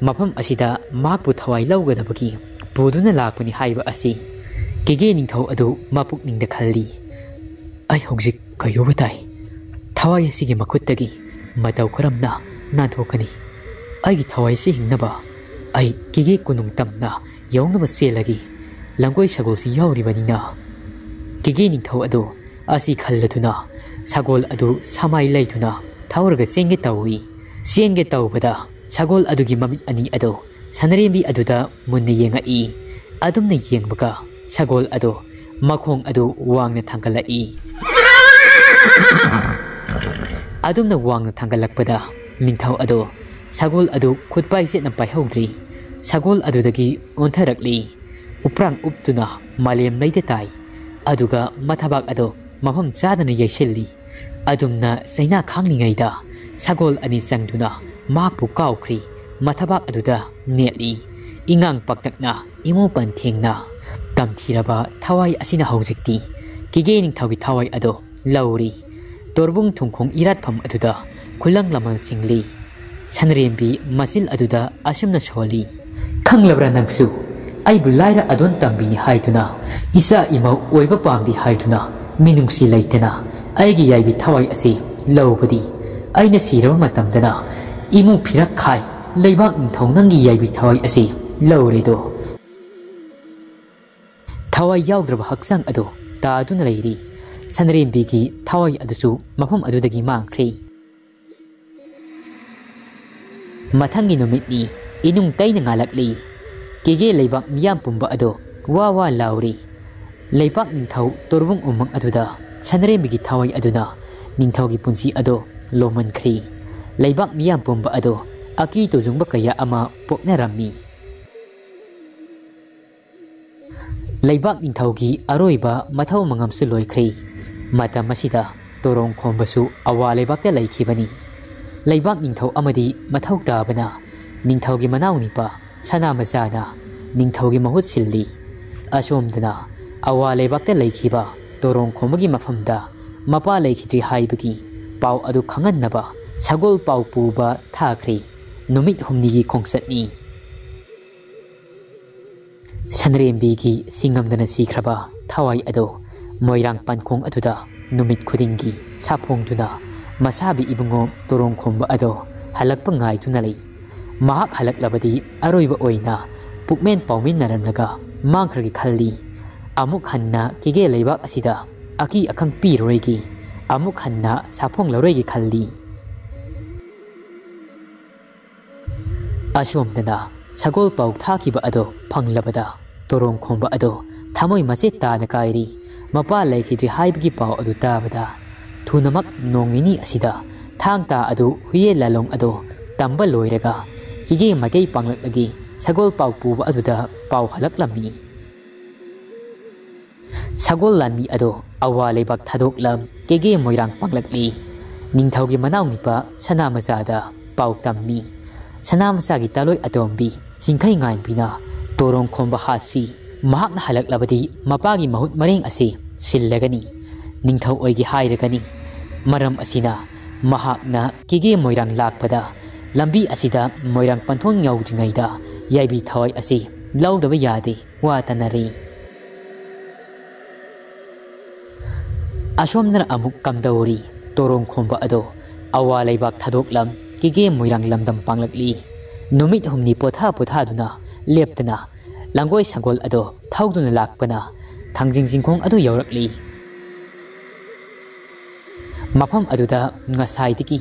ꯃꯐꯝ ꯑꯁꯤꯗ ꯃꯍꯥꯛꯄꯨ ꯊꯋꯥꯏ ꯂꯧꯒꯗꯕꯒꯤ ꯄꯨꯗꯨꯅ ꯂꯥꯛꯄꯅꯤ ꯍꯥꯏꯕ ꯑꯁꯤ ꯀꯦꯒꯦ ꯅꯤꯡꯊꯧ ꯑꯗꯨ ꯃꯄꯨꯛꯅꯤꯡꯗ ꯈꯜꯂꯤ꯫ "ꯑꯩ ꯍꯧꯖꯤꯛ ꯀꯩꯗꯧꯕ ꯇꯥꯏ? ꯊꯋꯥꯏ ꯑꯁꯤꯒꯤ ꯃꯈꯨꯠꯇꯒꯤ ꯃꯇꯧ ꯀꯔꯝꯅ ꯅꯥꯟꯊꯣꯛꯀꯅꯤ? ꯑꯩꯒꯤ ꯊꯋꯥꯏ ꯑꯁꯤ ꯍꯤꯡꯅꯕ ꯑꯩ ꯀꯦꯒꯦ ꯀꯣꯅꯨꯡ ꯇꯝꯅ ꯌꯧꯅꯕ ꯆꯦꯜꯂꯒꯦ꯫ ꯂꯝꯒꯣꯏ ꯁꯒꯣꯜꯁꯨ ꯌꯥꯎꯔꯤꯕꯅꯤꯅ꯫" ꯀꯦꯒꯦ ꯅꯤꯡꯊꯧ ꯑꯗꯨ ꯑꯁꯤ ꯈꯜꯂꯗꯨꯅ ꯁꯒꯣꯜ ꯑꯗꯨ ꯁꯃꯥꯏ ꯂꯩꯗꯨꯅ ꯊꯧꯔꯒ ꯆꯦꯟꯒꯦ ꯇꯧꯏ꯫ ꯆꯦꯟꯒꯦ ꯇꯧꯕꯗ ꯁꯒꯣꯜ ꯑꯗꯨꯒꯤ ꯃꯃꯤꯠ ꯑꯅꯤ ꯑꯗꯨ ꯁꯅꯔꯦꯝꯕꯤ ꯑꯗꯨꯗ ꯃꯨꯟꯅ ꯌꯦꯡꯉꯛꯏ꯫ ꯑꯗꯨꯝꯅ ꯌꯦꯡꯕꯒ ꯁꯒꯣꯜ ꯑꯗꯨ ꯃꯈꯣꯡ ꯑꯗꯨ ꯋꯥꯡꯅ ꯊꯥꯡꯒꯠꯂꯛꯏ꯫ ꯑꯗꯨꯝꯅ ꯋꯥꯡꯅ ꯊꯥꯡꯒꯠꯂꯛꯄꯗ ꯅꯤꯡꯊꯧ ꯑꯗꯨ ꯁꯒꯣꯜ ꯑꯗꯨ ꯈꯨꯠ ꯄꯥꯏꯖꯦꯠꯅ ꯄꯥꯏꯍꯧꯗ꯭ꯔꯤ꯫ ꯁꯒꯣꯜ ꯑꯗꯨꯗꯒꯤ ꯑꯣꯟꯊꯔꯛꯂꯤ꯫ ꯎꯄ꯭ꯔꯥꯡ ꯎꯞꯇꯨꯅ ꯃꯥꯂꯦꯝ ꯂꯩꯗ ꯇꯥꯏ꯫ ꯑꯗꯨꯒ ꯃꯊꯕꯥꯛ ꯑꯗꯨ ꯃꯐꯝ ꯆꯥꯗꯅ ꯌꯩꯁꯤꯜꯂꯤ꯫ ꯑꯗꯨꯝꯅ ꯆꯩꯅꯥ ꯈꯥꯡꯂꯤꯉꯩꯗ ꯁꯒꯣꯜ ꯑꯅꯤ ꯆꯪꯗꯨꯅ ꯃꯍꯥꯛꯄꯨ ꯀꯥꯎꯈ꯭ꯔꯤ꯫ ꯃꯊꯕꯥꯛ ꯑꯗꯨꯗ ꯅꯦꯠꯂꯤ꯫ ꯏꯉꯥꯡ ꯄꯥꯛꯇꯛꯅ ꯏꯃꯨ ꯄꯟꯊꯦꯡꯅ ꯇꯝꯊꯤꯔꯕ ꯊꯋꯥꯏ ꯑꯁꯤꯅ ꯍꯧꯖꯤꯛꯇꯤ ꯀꯦꯒꯦ ꯅꯤꯡꯊꯧꯒꯤ ꯊꯋꯥꯏ ꯑꯗꯣ ꯂꯧꯔꯤ꯫ ꯇꯣꯔꯕꯨꯡ ꯊꯨꯝꯈꯣꯡ ꯏꯔꯥꯠꯐꯝ ꯑꯗꯨꯗ ꯈꯨꯂꯪ ꯂꯃꯟꯁꯤꯡ ꯂꯤ꯫ ꯁꯟꯔꯦꯝꯕꯤ ꯃꯆꯤꯜ ꯑꯗꯨꯗ ꯑꯁꯨꯝꯅ ꯁꯣꯜꯂꯤ, "ꯈꯪꯂꯕ꯭ꯔꯥ ꯅꯪꯁꯨ? ꯑꯩꯕꯨ ꯂꯥꯏꯔ ꯑꯗꯣꯟ ꯇꯝꯕꯤꯅꯤ ꯍꯥꯏꯗꯨꯅ, ꯏꯆꯥ ꯏꯃꯧ ꯑꯣꯏꯕ ꯄꯥꯝꯗꯦ ꯍꯥꯏꯗꯨꯅ, ꯃꯤꯅꯨꯡꯁꯤ ꯂꯩꯇꯅ ꯑꯩꯒꯤ ꯌꯥꯏꯕꯤ ꯊꯋꯥꯏ ꯑꯁꯤ ꯂꯧꯕꯗꯤ, ꯑꯩꯅ ꯁꯤꯔꯕ ꯃꯇꯝꯗꯅ ꯏꯃꯨ ꯐꯤꯔꯛ ꯈꯥꯏ, ꯂꯩꯕꯥꯛ ꯅꯤꯡꯊꯧ ꯅꯪꯒꯤ ꯌꯥꯏꯕꯤ ꯊꯋꯥꯏ ꯑꯁꯤ ꯂꯧꯔꯦꯗꯣ"꯫ ꯊꯋꯥꯏ ꯌꯥꯎꯗ꯭ꯔꯕ ꯍꯛꯆꯥꯡ ꯑꯗꯨ ꯇꯥꯗꯨꯅ ꯂꯩꯔꯤ꯫ ꯁꯟꯔꯦꯝꯕꯤꯒꯤ ꯊꯋꯥꯏ ꯑꯗꯨꯁꯨ ꯃꯐꯝ ꯑꯗꯨꯗꯒꯤ ꯃꯥꯡꯈ꯭ꯔꯦ꯫ ꯃꯊꯪꯒꯤ ꯅꯨꯃꯤꯠꯅꯤ꯫ ꯏꯅꯨꯡ ꯇꯩꯅ ꯉꯥꯜꯂꯛꯂꯤ꯫ ꯀꯦꯒꯦ ꯂꯩꯕꯥꯛ ꯃꯤꯌꯥꯝ ꯄꯨꯝꯕ ꯑꯗꯣ ꯋꯥ ꯋꯥ ꯂꯥꯎꯔꯤ꯫ ꯂꯩꯕꯥꯛ ꯅꯤꯡꯊꯧ ꯇꯣꯔꯕꯨꯡ ꯎꯃꯪ ꯑꯗꯨꯗ ꯁꯟꯔꯦꯝꯕꯤꯒꯤ ꯊꯋꯥꯏ ꯑꯗꯨꯅ ꯅꯤꯡꯊꯧꯒꯤ ꯄꯨꯟꯁꯤ ꯑꯗꯣ ꯂꯣꯝꯍꯟꯈ꯭ꯔꯤ꯫ ꯂꯩꯕꯥꯛ ꯃꯤꯌꯥꯝ ꯄꯨꯝꯕ ꯑꯗꯣ ꯑꯀꯤ ꯇꯨꯖꯨꯡꯕ ꯀꯌꯥ ꯑꯃ ꯄꯣꯛꯅꯔꯝꯃꯤ꯫ ꯂꯩꯕꯥꯛ ꯅꯤꯡꯊꯧꯒꯤ ꯑꯔꯣꯏꯕ ꯃꯊꯧ ꯃꯉꯝꯁꯨ ꯂꯣꯏꯈ꯭ꯔꯦ꯫ ꯃꯇꯝ ꯑꯁꯤꯗ ꯇꯣꯔꯣꯡ ꯈꯣꯝꯕꯁꯨ ꯑꯋꯥ ꯂꯩꯕꯥꯛꯇ ꯂꯩꯈꯤꯕꯅꯤ꯫ ꯂꯩꯕꯥꯛ ꯅꯤꯡꯊꯧ ꯑꯃꯗꯤ ꯃꯊꯧ ꯇꯥꯕꯅ ꯅꯤꯡꯊꯧꯒꯤ ꯃꯅꯥꯎ ꯅꯤꯄꯥ ꯁꯅꯥꯃꯆꯥꯅ ꯅꯤꯡꯊꯧꯒꯤ ꯃꯍꯨꯠ ꯁꯤꯜꯂꯤ꯫ ꯑꯁꯣꯝꯗꯅ ꯑꯋꯥ ꯂꯩꯕꯥꯛꯇ ꯂꯩꯈꯤꯕ ꯇꯣꯔꯣꯡ ꯈꯣꯝꯕꯒꯤ ꯃꯐꯝꯗ ꯃꯄꯥ ꯂꯩꯈꯤꯗ꯭ꯔꯤ ꯍꯥꯏꯕꯒꯤ ꯄꯥꯎ ꯑꯗꯨ ꯈꯪꯍꯟꯅꯕ ꯁꯒꯣꯜ ꯄꯥꯎ ꯄꯨꯕ ꯊꯥꯈ꯭ꯔꯦ꯫ ꯅꯨꯃꯤꯠ ꯍꯨꯝꯅꯤꯒꯤ ꯈꯣꯡꯆꯠꯅꯤ꯫ ꯁꯟꯔꯦꯝꯕꯤꯒꯤ ꯁꯤꯡꯉꯝꯗꯅ ꯁꯤꯈ꯭ꯔꯕ ꯊꯋꯥꯏ ꯑꯗꯣ ꯃꯣꯏꯔꯥꯡ ꯄꯥꯟꯈꯣꯡ ꯑꯗꯨꯗ ꯅꯨꯃꯤꯠ ꯈꯨꯗꯤꯡꯒꯤ ꯁꯥꯐꯣꯡꯗꯨꯅ ꯃꯁꯥꯕꯤ ꯏꯕꯨꯡꯉꯣ ꯇꯣꯔꯣꯡ ꯈꯣꯝꯕ ꯑꯗꯣ ꯍꯜꯂꯛꯄ ꯉꯥꯏꯗꯨꯅ ꯂꯩ꯫ ꯃꯍꯥꯛ ꯍꯜꯂꯛꯂꯕꯗꯤ ꯑꯔꯣꯏꯕ ꯑꯣꯏꯅ ꯄꯨꯛꯃꯦꯟ ꯄꯥꯎꯃꯤꯟꯅꯔꯝꯂꯒ ꯃꯥꯡꯈ꯭ꯔꯒꯦ ꯈꯜꯂꯤ꯫ ꯑꯃꯨꯛ ꯍꯟꯅ ꯀꯦꯒꯦ ꯂꯩꯕꯥꯛ ꯑꯁꯤꯗ ꯑꯀꯤ ꯑꯈꯪ ꯄꯤꯔꯔꯣꯏꯒꯦ꯫ ꯑꯃꯨꯛ ꯍꯟꯅ ꯁꯥꯐꯣꯡꯂꯔꯣꯏꯒꯦ ꯈꯜꯂꯤ꯫ ꯑꯁꯣꯝꯗꯅ ꯁꯒꯣꯜ ꯄꯥꯎ ꯊꯥꯈꯤꯕ ꯑꯗꯣ ꯐꯪꯂꯕꯗ ꯇꯣꯔꯣꯡ ꯈꯣꯝꯕ ꯑꯗꯣ ꯊꯃꯣꯏ ꯃꯆꯦꯠ ꯇꯥꯅ ꯀꯥꯏꯔꯤ꯫ ꯃꯄꯥ ꯂꯩꯈꯤꯗ꯭ꯔꯤ ꯍꯥꯏꯕꯒꯤ ꯄꯥꯎ ꯑꯗꯨ ꯇꯥꯕꯗ ꯊꯨꯅꯃꯛ ꯅꯣꯡ ꯅꯤꯅꯤ ꯑꯁꯤꯗ ꯊꯥꯡ ꯇꯥ ꯑꯗꯨ ꯍꯨꯏꯌꯦꯟ ꯂꯥꯂꯣꯡ ꯑꯗꯣ ꯇꯝꯕ ꯂꯣꯏꯔꯒ ꯀꯦꯒꯦ ꯃꯥꯏꯀꯩ ꯄꯥꯡꯂꯛꯂꯒꯦ꯫ ꯁꯒꯣꯜ ꯄꯥꯎ ꯄꯨꯕ ꯑꯗꯨꯗ ꯄꯥꯎ ꯍꯜꯂꯛꯂꯝꯃꯤ꯫ ꯁꯒꯣꯜ ꯂꯥꯟꯃꯤ ꯑꯗꯣ ꯑꯋꯥ ꯂꯩꯕꯥꯛ ꯊꯥꯗꯣꯛꯂꯝ ꯀꯦꯒꯦ ꯃꯣꯏꯔꯥꯡ ꯄꯥꯡꯂꯛꯂꯤ꯫ ꯅꯤꯡꯊꯧꯒꯤ ꯃꯅꯥꯎ ꯅꯤꯄꯥ ꯁꯅꯥꯃꯆꯥꯗ ꯄꯥꯎ ꯇꯝꯃꯤ꯫ ꯁꯅꯥꯃꯆꯥꯒꯤ ꯇꯥꯂꯣꯏ ꯑꯇꯣꯝꯕꯤ ꯆꯤꯡꯈꯩ ꯉꯥꯟꯕꯤꯅ ꯇꯣꯔꯣꯡ ꯈꯣꯝꯕ ꯍꯥꯠꯁꯤ, ꯃꯍꯥꯛꯅ ꯍꯜꯂꯛꯂꯕꯗꯤ ꯃꯄꯥꯒꯤ ꯃꯍꯨꯠ ꯃꯔꯦꯡ ꯑꯁꯤ ꯁꯤꯜꯂꯒꯅꯤ, ꯅꯤꯡꯊꯧ ꯑꯣꯏꯒꯦ ꯍꯥꯏꯔꯒꯅꯤ꯫ ꯃꯔꯝ ꯑꯁꯤꯅ ꯃꯍꯥꯛꯅ ꯀꯦꯒꯦ ꯃꯣꯏꯔꯥꯡ ꯂꯥꯛꯄꯗ ꯂꯝꯕꯤ ꯑꯁꯤꯗ ꯃꯣꯏꯔꯥꯡ ꯄꯟꯊꯣꯡ ꯌꯧꯗ꯭ꯔꯤꯉꯩꯗ ꯌꯥꯏꯕꯤ ꯊꯋꯥꯏ ꯑꯁꯤ ꯂꯧꯗꯕ ꯌꯥꯗꯦ꯫ ꯋꯥ ꯇꯅꯔꯤ꯫ ꯑꯁꯣꯝꯗꯅ ꯑꯃꯨꯛ ꯀꯝꯗꯧꯔꯤ? ꯇꯣꯔꯣꯡ ꯈꯣꯝꯕ ꯑꯗꯣ ꯑꯋꯥ ꯂꯩꯕꯥꯛ ꯊꯥꯗꯣꯛꯂꯝ ꯀꯦꯒꯦ ꯃꯣꯏꯔꯥꯡ ꯂꯝꯗꯝ ꯄꯥꯡꯂꯛꯂꯤ꯫ ꯅꯨꯃꯤꯠ ꯍꯨꯝꯅꯤ ꯄꯣꯊꯥ ꯄꯣꯊꯥꯗꯨꯅ ꯂꯦꯞꯇꯅ ꯂꯥꯡꯒꯣꯏ ꯁꯒꯣꯜ ꯑꯗꯣ ꯊꯧꯗꯨꯅ ꯂꯥꯛꯄꯅ ꯊꯥꯡꯖꯤꯡ ꯆꯤꯡꯈꯣꯡ ꯑꯗꯨ ꯌꯧꯔꯛꯂꯤ꯫ ꯃꯐꯝ ꯑꯗꯨꯗ ꯉꯁꯥꯏꯗꯒꯤ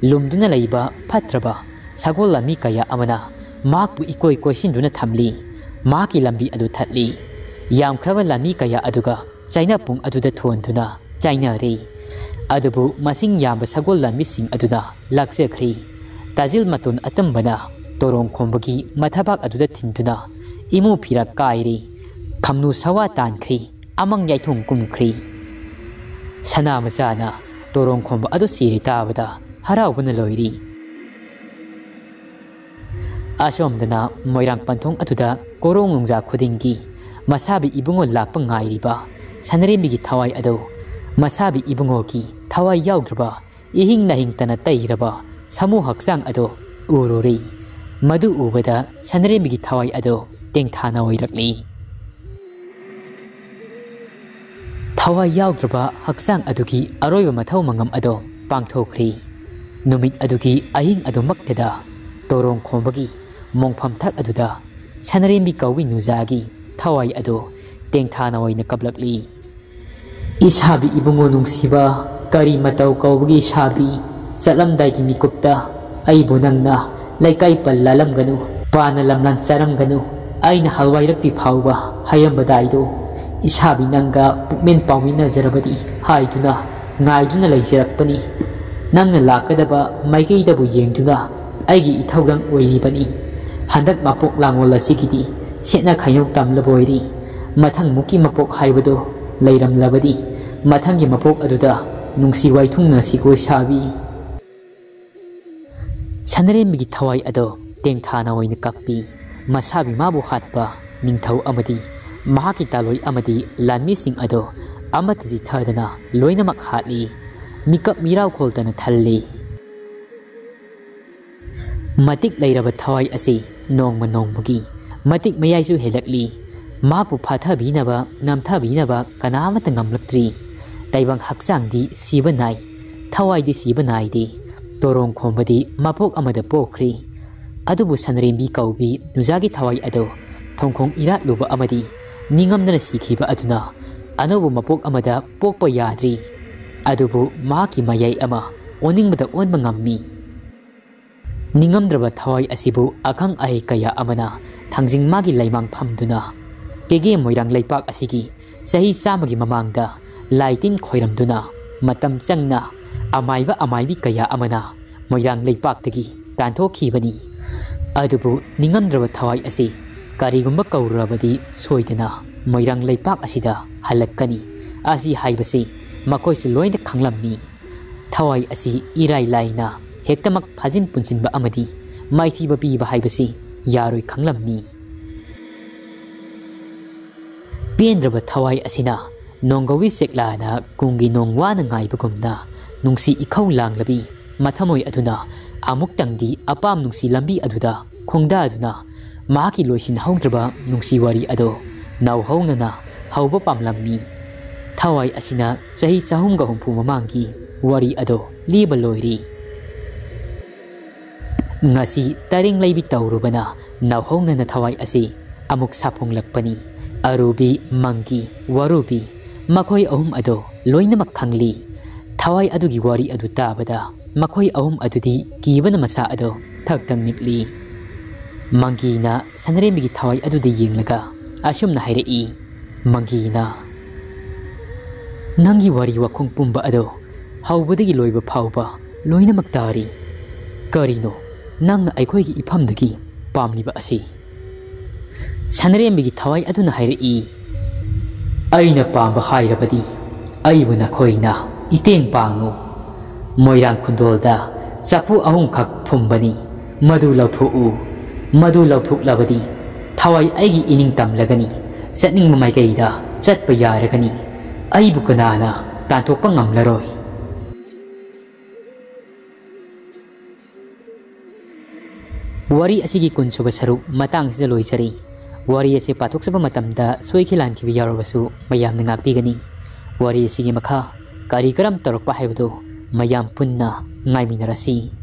ꯂꯨꯝꯗꯨꯅ ꯂꯩꯕ ꯐꯠꯇ꯭ꯔꯕ ꯁꯒꯣꯜ ꯂꯥꯟꯃꯤ ꯀꯌꯥ ꯑꯃꯅ ꯃꯍꯥꯛꯄꯨ ꯏꯀꯣꯏ ꯀꯣꯏꯁꯤꯟꯗꯨꯅ ꯊꯝꯂꯤ꯫ ꯃꯍꯥꯛꯀꯤ ꯂꯝꯕꯤ ꯑꯗꯨ ꯊꯠꯂꯤ꯫ ꯌꯥꯝꯈ꯭ꯔꯕ ꯂꯥꯟꯃꯤ ꯀꯌꯥ ꯑꯗꯨꯒ ꯆꯥꯏꯅꯥꯄꯨꯡ ꯑꯗꯨꯗ ꯊꯣꯟꯗꯨꯅ ꯆꯥꯏꯅꯔꯤ꯫ ꯑꯗꯨꯕꯨ ꯃꯁꯤꯡ ꯌꯥꯝꯕ ꯁꯒꯣꯜ ꯂꯥꯟꯃꯤꯁꯤꯡ ꯑꯗꯨꯅ ꯂꯥꯛꯆꯈ꯭ꯔꯤ꯫ ꯇꯥꯖꯤꯜ ꯃꯇꯣꯟ ꯑꯇꯝꯕꯅ ꯇꯣꯔꯣꯡ ꯈꯣꯝꯕꯒꯤ ꯃꯊꯕꯥꯛ ꯑꯗꯨꯗ ꯊꯤꯟꯗꯨꯅ ꯏꯃꯨ ꯐꯤꯔꯥ ꯀꯥꯏꯔꯤ꯫ ꯈꯝꯅꯨ ꯁꯋꯥ ꯇꯥꯟꯈ꯭ꯔꯤ꯫ ꯑꯃꯪ ꯌꯥꯏꯊꯣꯡ ꯀꯨꯝꯈ꯭ꯔꯤ꯫ ꯁꯅꯥ ꯃꯆꯥꯅ ꯇꯣꯔꯣꯡ ꯈꯣꯝꯕ ꯑꯗꯨ ꯁꯤꯔꯦ ꯇꯥꯕꯗ ꯍꯔꯥꯎꯕꯅ ꯂꯣꯏꯔꯤ꯫ ꯑꯁꯣꯝꯗꯅ ꯃꯣꯏꯔꯥꯡ ꯄꯟꯊꯣꯡ ꯑꯗꯨꯗ ꯀꯣꯔꯣꯡ ꯅꯨꯡꯖꯥ ꯈꯨꯗꯤꯡꯒꯤ ꯃꯁꯥꯕꯤ ꯏꯕꯨꯡꯉꯣ ꯂꯥꯛꯄ ꯉꯥꯏꯔꯤꯕ ꯁꯅꯔꯦꯝꯕꯤꯒꯤ ꯊꯋꯥꯏ ꯑꯗꯨ ꯃꯁꯥꯕꯤ ꯏꯕꯨꯡꯉꯣꯒꯤ ꯊꯋꯥꯏ ꯌꯥꯎꯗ꯭ꯔꯕ ꯏꯍꯤꯡ ꯅꯥꯍꯤꯡꯇꯅ ꯇꯩꯔꯕ ꯁꯥꯃꯨ ꯍꯛꯆꯥꯡ ꯑꯗꯨ ꯎꯔꯨꯔꯤ꯫ ꯃꯗꯨ ꯎꯕꯗ ꯁꯅꯔꯦꯝꯕꯤꯒꯤ ꯊꯋꯥꯏ ꯑꯗꯨ ꯇꯦꯡꯊꯥꯅ ꯑꯣꯏꯔꯛꯂꯤ꯫ ꯊꯋꯥꯏ ꯌꯥꯎꯗ꯭ꯔꯕ ꯍꯛꯆꯥꯡ ꯑꯗꯨꯒꯤ ꯑꯔꯣꯏꯕ ꯃꯊꯧ ꯃꯉꯝ ꯑꯗꯨ ꯄꯥꯡꯊꯣꯛꯈ꯭ꯔꯤ꯫ ꯅꯨꯃꯤꯠ ꯑꯗꯨꯒꯤ ꯑꯍꯤꯡ ꯑꯗꯨꯃꯛꯇꯗ ꯇꯣꯔꯣꯡ ꯈꯣꯝꯕꯒꯤ ꯃꯣꯡꯐꯝ ꯊꯛ ꯑꯗꯨꯗ ꯁꯅꯔꯦꯝꯕꯤ ꯀꯧꯕꯤ ꯅꯨꯖꯥꯒꯤ ꯊꯋꯥꯏ ꯑꯗꯨ ꯇꯦꯡꯊꯥꯅ ꯑꯣꯏꯅ ꯀꯞꯂꯛꯂꯤ꯫ ꯏꯁꯥꯕꯤ ꯏꯕꯨꯡꯉꯣ ꯅꯨꯡꯁꯤꯕ, ꯀꯔꯤ ꯃꯇꯧ ꯀꯧꯕꯒꯤ ꯏꯁꯥꯕꯤ? ꯆꯠꯂꯝꯗꯥꯏꯒꯤ ꯃꯤꯀꯨꯞꯇ ꯑꯩꯕꯨ ꯅꯪꯅ ꯂꯩꯀꯥꯏ ꯄꯜ ꯂꯥꯜꯂꯝꯒꯅꯨ, ꯄꯥꯅ ꯂꯝꯂꯥꯟ ꯆꯥꯔꯝꯒꯅꯨ, ꯑꯩꯅ ꯍꯜꯋꯥꯏꯔꯛꯇ꯭ꯔꯤ ꯐꯥꯎꯕ ꯍꯥꯏꯔꯝꯕꯗꯥꯏꯗꯣ, ꯏꯁꯥꯕꯤ ꯅꯪꯒ ꯄꯨꯛꯃꯦꯟ ꯄꯥꯎꯃꯤꯟꯅꯖꯔꯕꯗꯤ ꯍꯥꯏꯗꯨꯅ ꯉꯥꯏꯗꯨꯅ ꯂꯩꯖꯔꯛꯄꯅꯤ꯫ ꯅꯪꯅ ꯂꯥꯛꯀꯗꯕ ꯃꯥꯏꯀꯩꯗꯕꯨ ꯌꯦꯡꯗꯨꯅ ꯑꯩꯒꯤ ꯏꯊꯧꯗꯪ ꯑꯣꯏꯔꯤꯕꯅꯤ꯫ ꯍꯟꯗꯛ ꯃꯄꯣꯛ ꯂꯥꯡꯑꯣꯜ ꯑꯁꯤꯒꯤꯗꯤ ꯁꯦꯠꯅ ꯈꯥꯏꯅꯧ ꯇꯝꯂꯕ ꯑꯣꯏꯔꯤ꯫ ꯃꯊꯪ ꯃꯨꯛꯀꯤ ꯃꯄꯣꯛ ꯍꯥꯏꯕꯗꯨ ꯂꯩꯔꯝꯂꯕꯗꯤ ꯃꯊꯪꯒꯤ ꯃꯄꯣꯛ ꯑꯗꯨꯗ ꯅꯨꯡꯁꯤ ꯋꯥꯏꯊꯨꯡꯅꯁꯤꯀꯣ ꯏꯁꯥꯕꯤ꯫ ꯁꯅꯔꯦꯝꯕꯤꯒꯤ ꯊꯋꯥꯏ ꯑꯗꯣ ꯇꯦꯡꯊꯥꯅ ꯑꯣꯏꯅ ꯀꯞꯄꯤ꯫ ꯃꯁꯥꯕꯤ ꯃꯥꯕꯨ ꯍꯥꯠꯄ ꯅꯤꯡꯊꯧ ꯑꯃꯗꯤ ꯃꯍꯥꯛꯀꯤ ꯇꯥꯂꯣꯏ ꯑꯃꯗꯤ ꯂꯥꯟꯃꯤꯁꯤꯡ ꯑꯗꯨ ꯑꯃꯠꯇ ꯆꯤꯠꯊꯗꯅ ꯂꯣꯏꯅꯃꯛ ꯍꯥꯠꯂꯤ꯫ ꯃꯤꯀꯞ ꯃꯤꯔꯥꯎꯈꯣꯜꯇꯅ ꯊꯜꯂꯤ꯫ ꯃꯇꯤꯛ ꯂꯩꯔꯕ ꯊꯋꯥꯏ ꯑꯁꯤ ꯅꯣꯡꯃ ꯅꯣꯡꯃꯒꯤ ꯃꯇꯤꯛ ꯃꯌꯥꯏꯁꯨ ꯍꯦꯜꯂꯛꯂꯤ꯫ ꯃꯍꯥꯛꯄꯨ ꯐꯥꯊꯕꯤꯅꯕ, ꯅꯝꯊꯕꯤꯅꯕ ꯀꯅꯥ ꯑꯃꯠꯇ ꯉꯝꯂꯛꯇ꯭ꯔꯤ꯫ ꯇꯥꯏꯕꯪ ꯍꯛꯆꯥꯡꯗꯤ ꯁꯤꯕ ꯅꯥꯏ, ꯊꯋꯥꯏꯗꯤ ꯁꯤꯕ ꯅꯥꯏꯗꯦ꯫ ꯇꯣꯔꯣꯡ ꯈꯣꯝꯕꯗꯤ ꯃꯄꯣꯛ ꯑꯃꯗ ꯄꯣꯛꯈ꯭ꯔꯤ꯫ ꯑꯗꯨꯕꯨ ꯁꯟꯔꯦꯝꯕꯤ ꯀꯧꯕꯤ ꯅꯨꯖꯥꯒꯤ ꯊꯋꯥꯏ ꯑꯗꯨ ꯊꯣꯡꯈꯣꯡ ꯏꯔꯥꯠꯂꯨꯕ ꯑꯃꯗꯤ ꯅꯤꯡꯉꯝꯗꯅ ꯁꯤꯈꯤꯕ ꯑꯗꯨꯅ ꯑꯅꯧꯕ ꯃꯄꯣꯛ ꯑꯃꯗ ꯄꯣꯛꯄ ꯌꯥꯗ꯭ꯔꯤ꯫ ꯑꯗꯨꯕꯨ ꯃꯍꯥꯛꯀꯤ ꯃꯌꯥꯏ ꯑꯃ ꯑꯣꯟꯅꯤꯡꯕꯗ ꯑꯣꯟꯕ ꯉꯝꯃꯤ꯫ ꯅꯤꯡꯉꯝꯗ꯭ꯔꯕ ꯊꯋꯥꯏ ꯑꯁꯤꯕꯨ ꯑꯈꯪ ꯑꯍꯩ ꯀꯌꯥ ꯑꯃꯅ ꯊꯥꯡꯖꯤꯡ ꯃꯥꯒꯤ ꯂꯩꯃꯥꯡ ꯐꯝꯗꯨꯅ ꯀꯦꯒꯦ ꯃꯣꯏꯔꯥꯡ ꯂꯩꯄꯥꯛ ꯑꯁꯤꯒꯤ ꯆꯍꯤ ꯆꯥꯝꯃꯒꯤ ꯃꯃꯥꯡꯗ ꯂꯥꯏ ꯇꯤꯟ ꯈꯣꯏꯔꯝꯗꯨꯅ ꯃꯇꯝ ꯆꯪꯅ ꯑꯃꯥꯏꯕ ꯑꯃꯥꯏꯕꯤ ꯀꯌꯥ ꯑꯃꯅ ꯃꯣꯏꯔꯥꯡ ꯂꯩꯄꯥꯛꯇꯒꯤ ꯇꯥꯟꯊꯣꯛꯈꯤꯕꯅꯤ꯫ ꯑꯗꯨꯕꯨ ꯅꯤꯡꯉꯝꯗ꯭ꯔꯕ ꯊꯋꯥꯏ ꯑꯁꯤ ꯀꯔꯤꯒꯨꯝꯕ ꯀꯧꯔꯨꯔꯕꯗꯤ ꯁꯣꯏꯗꯅ ꯃꯣꯏꯔꯥꯡ ꯂꯩꯄꯥꯛ ꯑꯁꯤꯗ ꯍꯜꯂꯛꯀꯅꯤ꯫ ꯑꯁꯤ ꯍꯥꯏꯕꯁꯤ ꯃꯈꯣꯏꯁꯨ ꯂꯣꯏꯅ ꯈꯪꯂꯝꯃꯤ꯫ ꯊꯋꯥꯏ ꯑꯁꯤ ꯏꯔꯥꯏ ꯂꯥꯏꯅ ꯍꯦꯛꯇꯃꯛ ꯐꯥꯖꯤꯟ ꯄꯨꯟꯁꯤꯟꯕ ꯑꯃꯗꯤ ꯃꯥꯏꯊꯤꯕ ꯄꯤꯕ ꯍꯥꯏꯕꯁꯤ ꯌꯥꯔꯣꯏ ꯈꯪꯂꯝꯃꯤ꯫ ꯄꯦꯟꯗ꯭ꯔꯕ ꯊꯋꯥꯏ ꯑꯁꯤꯅ ꯅꯣꯡꯒꯧꯏ ꯆꯦꯛꯂꯥꯅ ꯀꯨꯝꯒꯤ ꯅꯣꯡ ꯋꯥꯅ ꯉꯥꯏꯕꯒꯨꯝꯅ ꯅꯨꯡꯁꯤ ꯏꯈꯧ ꯂꯥꯡꯂꯕꯤ ꯃꯊꯃꯣꯏ ꯑꯗꯨꯅ ꯑꯃꯨꯛꯇꯪꯗꯤ ꯑꯄꯥꯝ ꯅꯨꯡꯁꯤ ꯂꯝꯕꯤ ꯑꯗꯨꯗ ꯈꯣꯡꯗꯥꯗꯨꯅ ꯃꯍꯥꯛꯀꯤ ꯂꯣꯏꯁꯤꯟꯍꯧꯗ꯭ꯔꯕ ꯅꯨꯡꯁꯤ ꯋꯥꯔꯤ ꯑꯗꯣ ꯅꯧꯍꯧꯅꯅ ꯍꯧꯕ ꯄꯥꯝꯂꯝꯃꯤ꯫ ꯊꯋꯥꯏ ꯑꯁꯤꯅ ꯆꯍꯤ ꯆꯍꯨꯝꯒ ꯍꯨꯝꯐꯨ ꯃꯃꯥꯡꯒꯤ ꯋꯥꯔꯤ ꯑꯗꯣ ꯂꯤꯕ ꯂꯣꯏꯔꯤ꯫ ꯉꯁꯤ ꯇꯔꯦꯡ ꯂꯩꯕꯤ ꯇꯧꯔꯨꯕꯅ ꯅꯧꯍꯧꯅꯅ ꯊꯋꯥꯏ ꯑꯁꯤ ꯑꯃꯨꯛ ꯁꯥꯐꯣꯡꯂꯛꯄꯅꯤ꯫ ꯑꯔꯨꯕꯤ, ꯃꯪꯒꯤ, ꯋꯥꯔꯨꯕꯤ, ꯃꯈꯣꯏ ꯑꯍꯨꯝ ꯑꯗꯣ ꯂꯣꯏꯅꯃꯛ ꯈꯪꯂꯤ꯫ ꯊꯋꯥꯏ ꯑꯗꯨꯒꯤ ꯋꯥꯔꯤ ꯑꯗꯨ ꯇꯥꯕꯗ ꯃꯈꯣꯏ ꯑꯍꯨꯝ ꯑꯗꯨꯗꯤ ꯀꯤꯕꯅ ꯃꯁꯥ ꯑꯗꯣ ꯊꯛ ꯊꯛ ꯅꯤꯛꯂꯤ꯫ ꯃꯪꯒꯤꯅ ꯁꯅꯔꯦꯝꯕꯤꯒꯤ ꯊꯋꯥꯏ ꯑꯗꯨꯗ ꯌꯦꯡꯂꯒ ꯑꯁꯨꯝꯅ ꯍꯥꯏꯔꯛꯏ, ꯃꯪꯒꯤꯅ, "ꯅꯪꯒꯤ ꯋꯥꯔꯤ ꯋꯥꯈꯨꯡ ꯄꯨꯝꯕ ꯑꯗꯣ ꯍꯧꯕꯗꯒꯤ ꯂꯣꯏꯕ ꯐꯥꯎꯕ ꯂꯣꯏꯅꯃꯛ ꯇꯥꯔꯤ꯫ ꯀꯔꯤꯅꯣ ꯅꯪꯅ ꯑꯩꯈꯣꯏꯒꯤ ꯏꯐꯝꯗꯒꯤ ꯄꯥꯝꯂꯤꯕ ꯑꯁꯤ?" ꯁꯅꯔꯦꯝꯕꯤꯒꯤ ꯊꯋꯥꯏ ꯑꯗꯨꯅ ꯍꯥꯏꯔꯛꯏ, "ꯑꯩꯅ ꯄꯥꯝꯕ ꯍꯥꯏꯔꯕꯗꯤ ꯑꯩꯕꯨ ꯅꯈꯣꯏꯅ ꯏꯇꯦꯡ ꯄꯥꯡꯉꯨ꯫ ꯃꯣꯏꯔꯥꯡ ꯈꯨꯟꯗꯣꯜꯗ ꯆꯐꯨ ꯑꯍꯨꯝꯈꯛ ꯐꯨꯝꯕꯅꯤ, ꯃꯗꯨ ꯂꯧꯊꯣꯛꯎ꯫ ꯃꯗꯨ ꯂꯧꯊꯣꯛꯂꯕꯗꯤ ꯊꯋꯥꯏ ꯑꯩꯒꯤ ꯏꯅꯤꯡ ꯇꯝꯂꯒꯅꯤ, ꯆꯠꯅꯤꯡꯕ ꯃꯥꯏꯀꯩꯗ ꯆꯠꯄ ꯌꯥꯔꯒꯅꯤ꯫ ꯑꯩꯕꯨ ꯀꯅꯥꯅ ꯇꯥꯟꯊꯣꯛꯄ ꯉꯝꯂꯔꯣꯏ꯫ ꯋꯥꯔꯤ ꯑꯁꯤꯒꯤ ꯀꯨꯟꯁꯨꯕ ꯁꯔꯨꯛ ꯃꯇꯥꯡꯁꯤꯗ ꯂꯣꯏꯖꯔꯦ꯫ ꯋꯥꯔꯤ ꯑꯁꯤ ꯄꯥꯊꯣꯛꯆꯕ ꯃꯇꯝꯗ ꯁꯣꯏꯈꯤ ꯂꯥꯟꯈꯤꯕ ꯌꯥꯎꯔꯕꯁꯨ ꯃꯌꯥꯝꯅ ꯉꯥꯛꯄꯤꯒꯅꯤ꯫ ꯋꯥꯔꯤ ꯑꯁꯤꯒꯤ ꯃꯈꯥ ꯀꯔꯤ ꯀꯔꯝ ꯇꯧꯔꯛꯄ ꯍꯥꯏꯕꯗꯨ ꯃꯌꯥꯝ ꯄꯨꯟꯅ ꯉꯥꯏꯃꯤꯟꯅꯔꯁꯤ꯫